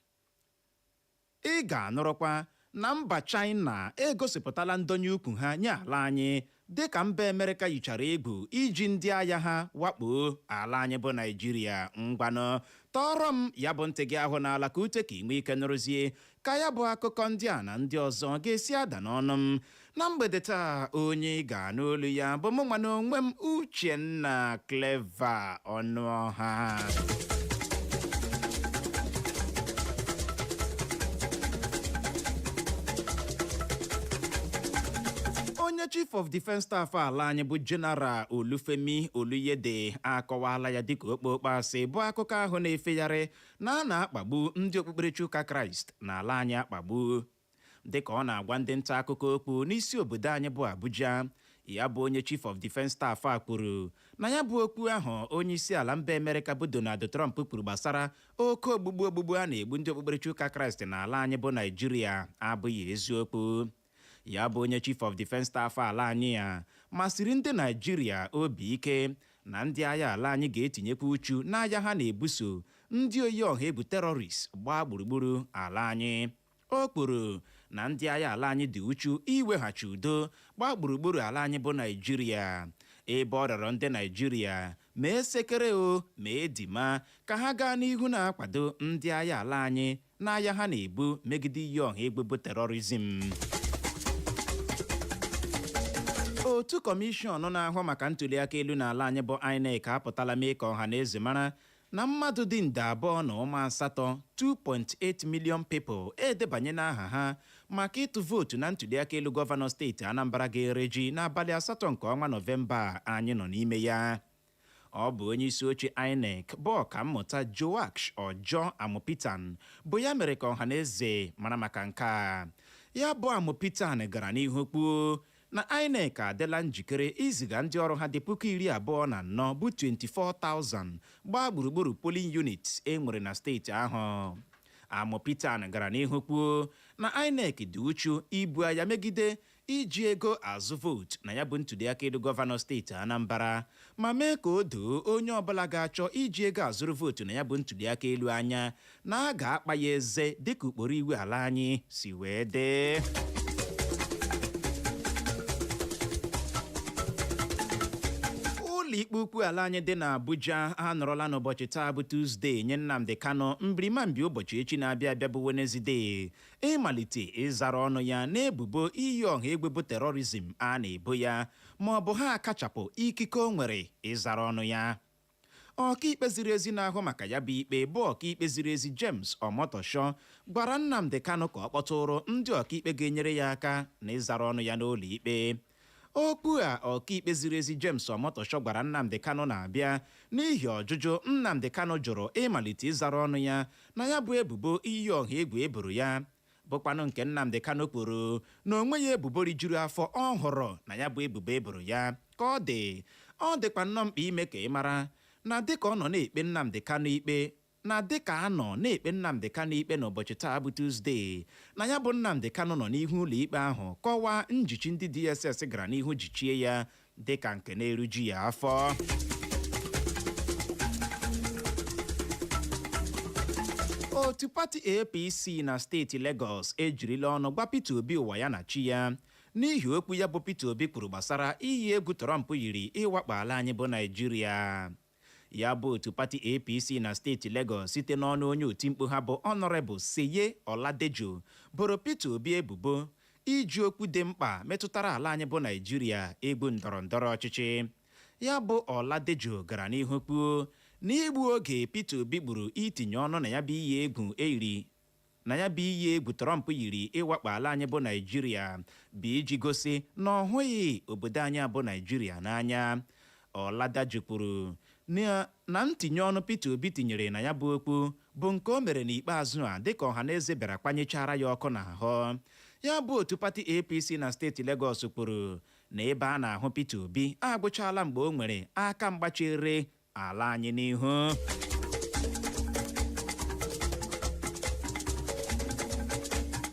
Ị ga-anụrụkwa na mba China egosipụtala ndonye ukwu ha nye ala anyị dịka mba Amerịka yichara egwu iji ndị agha ha wakpo ala anyị bụ Naijiria. Ngwanụ, tọọrọ m ya bụ ntị gị ahụ n'ala ka ute, ka ị nwee ike nụrụzie ka ya bụ akụkọ ndị a na ndị ọzọ ga-esi ada n'ọnụ m na mgbede taa. Onye ị ga-anụ olu ya bụ mụ nwa na onwe m, Uchenna Clever Ọnụọha. Onye Chief of Defence Staff ala anyị bụ General Olufemi Oluyede akọwala ya dịka okpokpo asị bụ akụkọ ahụ na-efegharị na a na-akpagbu ndị okpukperechi ụka Kraịst n'ala anyị akpagbu. Dịka ọ na-agwa ndị nta akụkọ okwu n'isi obodo anyị bụ Abuja, ya bụ onye Chief of Defence Staff a kwuru na ya bụ okwu ahụ onye isi ala mba Amerịka bụ Donald Trump kwuru gbasara oke ogbugbu ogbugbu a na-egbu ndị okpukperechi ụka Kraịst n'ala anyị bụ Naijiria abụghị eziokwu. Ya bụ onye Chief of Defence Staff ala anyị ya masịrị ndị Naijiria obi ike na ndị agha ala anyị ga-etinyekwa uchu n'agha ha na-ebuso ndị oyi ọha egwu terrorist gbaa gburugburu ala anyị. O kwuru na ndị agha ala anyị dị uchu iweghachi udo gbaa gburugburu ala anyị bụ Naijiria, ebe ọ rịọrọ ndị Naijiria ma esekere o ma edima ka ha gaa n'ihu na-akwado ndị agha ala anyị n'agha ha na-ebu megide iyi ọha egwu bụ terrorism. Otu kọmishọn na-ahụ maka ntuliaka elu n'ala anyị bụ INEC apụtala mee ka ọha na eze mara na mmadụ dị nde 2.8, 2.8 million people, edebanye n'aha ha maka ịtụ vootu na ntuliaka elu gọvanọ steeti Anambra ga-ere ji n'abalị 8 nke ọnwa Nọvemba anyị nọ n'ime ya. Ọ bụ onye isi oche INEC bụ Ọkammụta Joash Ọjọ Amupitan bụ ya mere ka ọha na eze mara maka nke a. Ya bụ Amupitan gara n'ihu kwuo na INEC adịla njikere iziga ndị ọrụ ha dị 24,000, bụ 24,000, gbaa gburugburu polling units e nwere na steeti ahụ. Amupitan gara n'ihu kwuo na INEC dị uchu ibu agha megide iji ego azụ vootu na ya bụ ntuliaka elu gọvanọ steeti Anambra, ma mee ka o doo onye ọbụla ga-achọ iji ego azụrụ vootu na ya bụ ntuliaka elu anya na a ga-akpa ya eze dịka ụkpụrụ iwu ala anyị si wee dị. Ụlọ ikpe ukwu ala anyị dị n'Abuja anọrọla n'ụbọchị taa bụ Tuzdee nye Nnamdi Kanu mbirimambi ụbọchị echi na-abịa abịa, bụ Wenezdee, ịmalite ịzara ọnụ ya n'ebubo iyi ọha egwu bụ terrorism a na-ebo ya, ma ọ bụ ha akachapụ ikike o nwere ịzara ọnụ ya. Ọkaikpe ziri ezi na-ahụ maka ya bụ ikpe, bụ Ọkaikpe ziri ezi James Omotosho, gwara Nnamdi Kanu ka ọ kpọtụrụ ndị ọkaikpe ga-enyere ya aka na ịzara ọnụ ya n'ụlọ ikpe. Okwu a Ọkaikpe ziri ezi James Omotosho gwara Nnamdi Kanu na-abịa n'ihi ọjụjụ Nnamdi Kanu jụrụ ịmalite ịzara ọnụ ya na ya bụ ebubo iyi ọha egwu eboro ya, bụkwanụ nke Nnamdi Kanu kwuru na onwe ya ebubo rijuru afọ ọ hụrụ na ya bụ ebubo eboro ya. Ka ọ dị, ọ dịkwa nnọọ mkpa ime ka ị mara na dịka ọ nọ na-ekpe Nnamdi Kanu ikpe na dịka a nọ na-ekpe Nnamdi Kanu ikpe n'ụbọchị taa bụ Tuzdee, na ya bụ Nnamdi Kanu nọ n'ihu ụlọ ikpe ahụ kọwaa njichi ndị DSS gara n'ihu jichie ya dịka nke na-eruju ya afọ. Otu pati APC na steeti Lagos ejirila ọnụ gwa Peter Obi ụwa ya na chi ya n'ihi okwu ya bụ Peter Obi kwuru gbasara iyi egwu Trump yiri ịwakpo ala anyị bụ Naijiria. Ya bụ otu pati APC na steeti Lagos, site n'ọnụ onye otimkpu ha bụ Honorable Seye Oladejo, boro Peter Obi ebubo Iji okwu dị mkpa metụtara ala anyị bụ Naijiria egwu ndọrọ ndọrọ ọchịchị. Ya bụ Oladejo gara n'ihu kwuo na igbu oge Peter Obi gburu itinye ọnụ na ya bụ iyi egwu eyiri na ya bụ iyi egwu Trump yiri ịwakpo ala anyị bụ Naijiria bụ iji gosi na ọ hụghị obodo anyị bụ Naijiria n'anya. Ọladaji kwuru na ntinye ọnụ Peter Obi tinyere na ya bụ okwu bụ nke o mere n'ikpeazụ a, dịka Ọhaneze bịara kwanyechara ya ọkụ n'ahụ. Ya bụ otu pati APC na steeti Legọs kwuru na ebe a na-ahụ Peter Obi agwụchala mgbe o nwere aka mgbachere ala anyị n'ihu.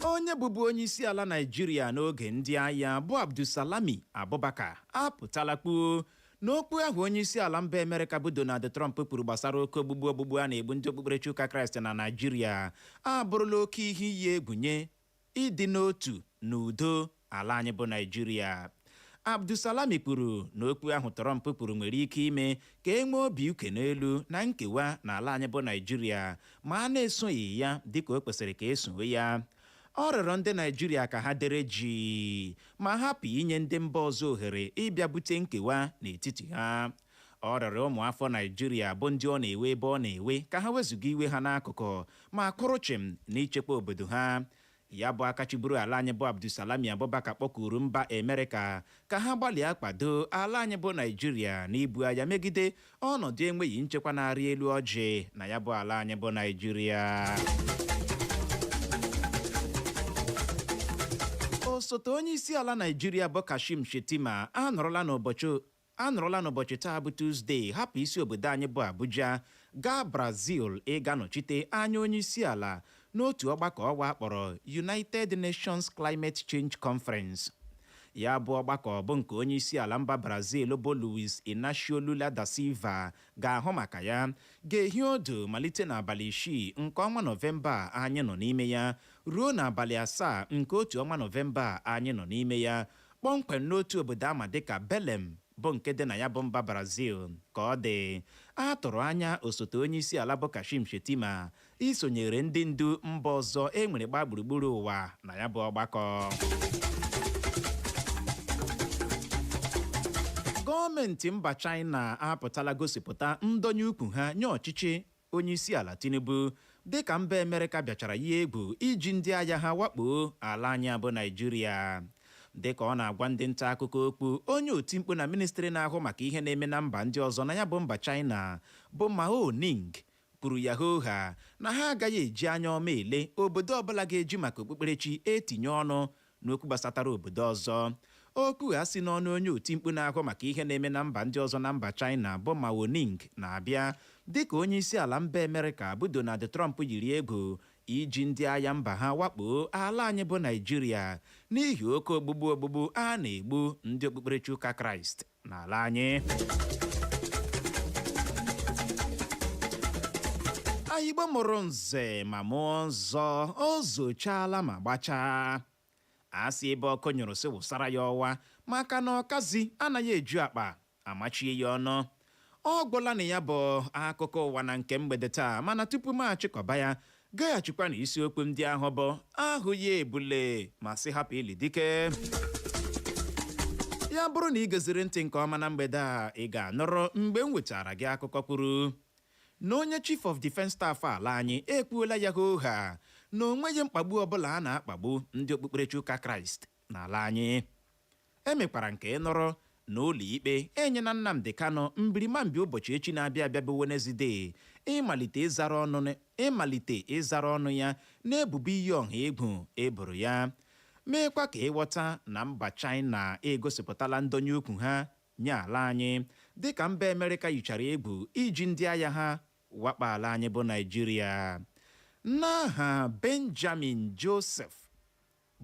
Onye bụbu onye isi ala Naijiria n'oge ndị agha bụ Abdulsalami Abubakar apụtala kpuo n'okwu ahụ onye isi ala mba Amerịka bụ Donald Trump kwuru gbasara oke ogbugbu ogbugbu a na-egbu ndị okpukperechi ụka Kraịst na Naijiria abụrụla oke ihe iyi egwu nye ịdị n'otu na udo ala anyị bụ Naijiria. Abdulsalami kwuru na okwu ahụ Trump kwuru nwere ike ime ka e nwee obi uke n'elu na nkewa n'ala anyị bụ Naijiria ma a na-esoghị ya dịka o kwesịrị ka eso ya. Ọ rịọrọ ndị Naijiria ka ha dere jii ma hapụ inye ndị mba ọzọ ohere ịbịa bute nkewa n'etiti ha. Ọ rịọrọ ụmụafọ Naijiria bụ ndị ọ na-ewe ebe ọ na-ewe ka ha wezụga iwe ha n'akụkụ ma kụrụ chịm na ichekwa obodo ha. Ya bụ akachiburu ala anyị bụ Abdulsalami Abubakar kpọkuru mba Amerịka ka ha gbalịa kwado ala anyị bụ Naijiria n'ibu agha megide ọnọdụ enweghị nchekwa na-arị elu ọjị na ya bụ ala anyị bụ Naijiria. Osote onye isi ala Naijiria bụ Kashim Shettima anọrọla n'ụbọchị taa bụ Tuzdee hapụ isi obodo anyị bụ Abuja gaa Brazil ịga nọchite anya onye isi ala n'otu ọgbakọ ọwa akpọrọ United Nations Climate Change Conference. Ya bụ ọgbakọ bụ nke onye isi ala mba Brazil bụ Luiz Inacio Lula da Silva ga-ahụ maka ya, ga-ehi odo malite n'abalị 6 nke ọnwa Nọvemba anyị nọ n'ime ya ruo n'abalị 7 nke otu ọnwa Nọvemba anyị nọ n'ime ya, kpọmkwem n'otu obodo ama dịka Belem bụ nke dị na ya bụ mba Brazil. Ka ọ dị, a tụrụ anya osote onye isi ala bụ Kashim Shettima isonyere ndị ndu mba ọzọ e nwere gbaa gburugburu ụwa na ya bụ ọgbakọ. Gọọmenti mba China apụtala gosipụta ndonye ukwu ha nye ọchịchị onye isi ala Tinubu, dịka mba Amerịka bịachara ihe egwu iji ndị agha ha wakpo ala anyị bụ Naijiria. Dịka ọ na-agwa ndị nta akụkọ okwu, onye otimkpu na ministri na-ahụ maka ihe na-eme na mba ndị ọzọ na ya bụ mba China bụ Mao Ning kwuru ya hooha na ha agaghị eji anya ọma ele obodo ọbụla ga-eji maka okpukperechi etinye ọnụ n'okwu gbasatara obodo ọzọ. Okwu a si n'ọnụ onye otimkpu na-ahụ maka ihe na-eme na mba ndị ọzọ na mba China bụ Mao Ning na-abịa dịka onye isi ala mba Amerịka bụ Donald Trump yiri egwu iji ndị agha mba ha wakpo ala anyị bụ Naijiria n'ihi oke ogbugbu ogbugbu a na-egbu ndị okpukperechi ụka Kraịst n'ala anyị. Igbo mụrụ nze ma mụọ nzọ, o zochaala ma gbachaa. A sị ebe ọkụ nyụrụ sị wụsara ya ọwa, maka na ọkazi anaghị eju akpa amachie ya ọnụ. Ọ gwụla na ya bụ akụkọ ụwa na nke mgbede taa, mana tupu m achịkọba ya, gaghachikwa na isiokwu ndị ahụ bụ ahụ ya ebule ma sị hapụ ili dike. Ya bụrụ na ị geziri ntị nke ọma na mgbede a, ị ga-anụrụ mgbe m wetara gị akụkọ kwuru na onye Chief of Defence Staff ala anyị ekwuola ya hooha na o nweghị mkpagbu ọbụla a na-akpagbu ndị okpukperechi ụka Kraịst n'ala anyị. Emekwara nke nụrụ na ụlọ ikpe enyela Nnamdi Kanu mbirimambi ụbọchị echi na-abịa abịa bụ Wenezdee ịmalite ịzara ọnụ ya n'ebubo iyi ọha egwu eboro ya. Meekwa ka ịghọta na mba China egosipụtala ndonye ukwu ha nye ala anyị, dịka mba Amerịka yichara egwu iji ndị agha ha wakpo ala anyị bụ Naijiria. N'aha Benjamin Joseph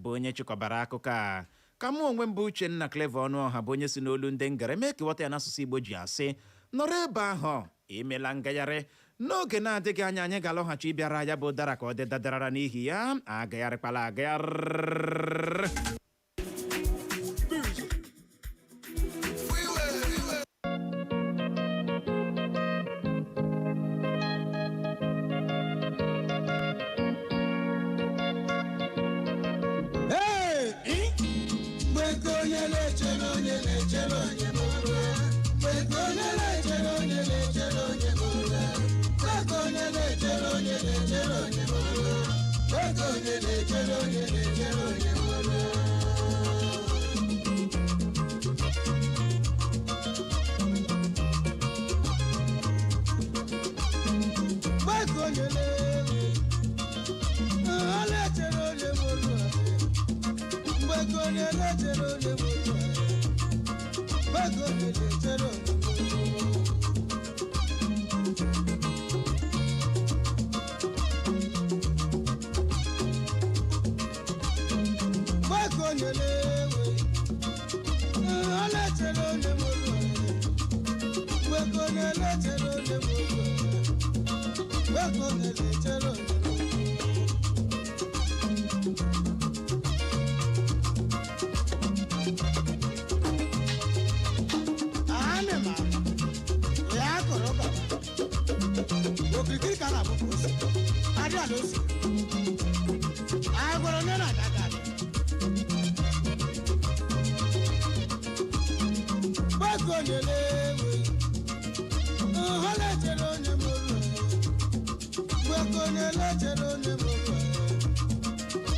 bụ onye chịkọbara akụkọ a, ka mụ onwe m bụ Uchenna Clever Ọnụọha bụ onye si n'olu ndị ngara mee ka ịghọta ya n'asụsụ Igbo ji asị nọrọ ebe ahụ emela ngagharị. N'oge na-adịghị anya, anyị ga-alọghachi ịbịara ya bụ dara ka ọ dị dadarara. N'ihi ya, agagharịkwala agagharị. Hey, na-echere onye na-echere onye ma o rue. Mgbe onye na-echere onye na-echere onye ma o rue. Mgbe onye na-echere onye na-echere onye ma o rue. Mgbe onye na-echere onye na-echere onye ma o rue. Mgbe onye na-ewe, ọ na-echere onye ma o rue. Mgbe onye na-echere onye ma o rue. Mgbe onye na-echere onye ma o rue. Mgbe onye na-ewe, ọ na-echere onye ma o rue. Mgbe onye na-echere onye ma o rue. Mgbe onye na-echere onye ma o rue. Ana m ama, ya akọrọ baba. Okirikiri ka a na-agbapụ ose, adị ala ose. Agwara onye na-aga aga aga. Mgbe onye na-ewe, ọ na-echere onye ma o rue. Mgbe onye na-echere onye ma o rue.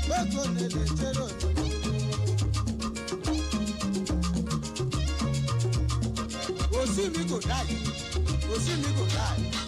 Mgbe onye na-echere onye ma o rue. Osimi go die. Osimi go die.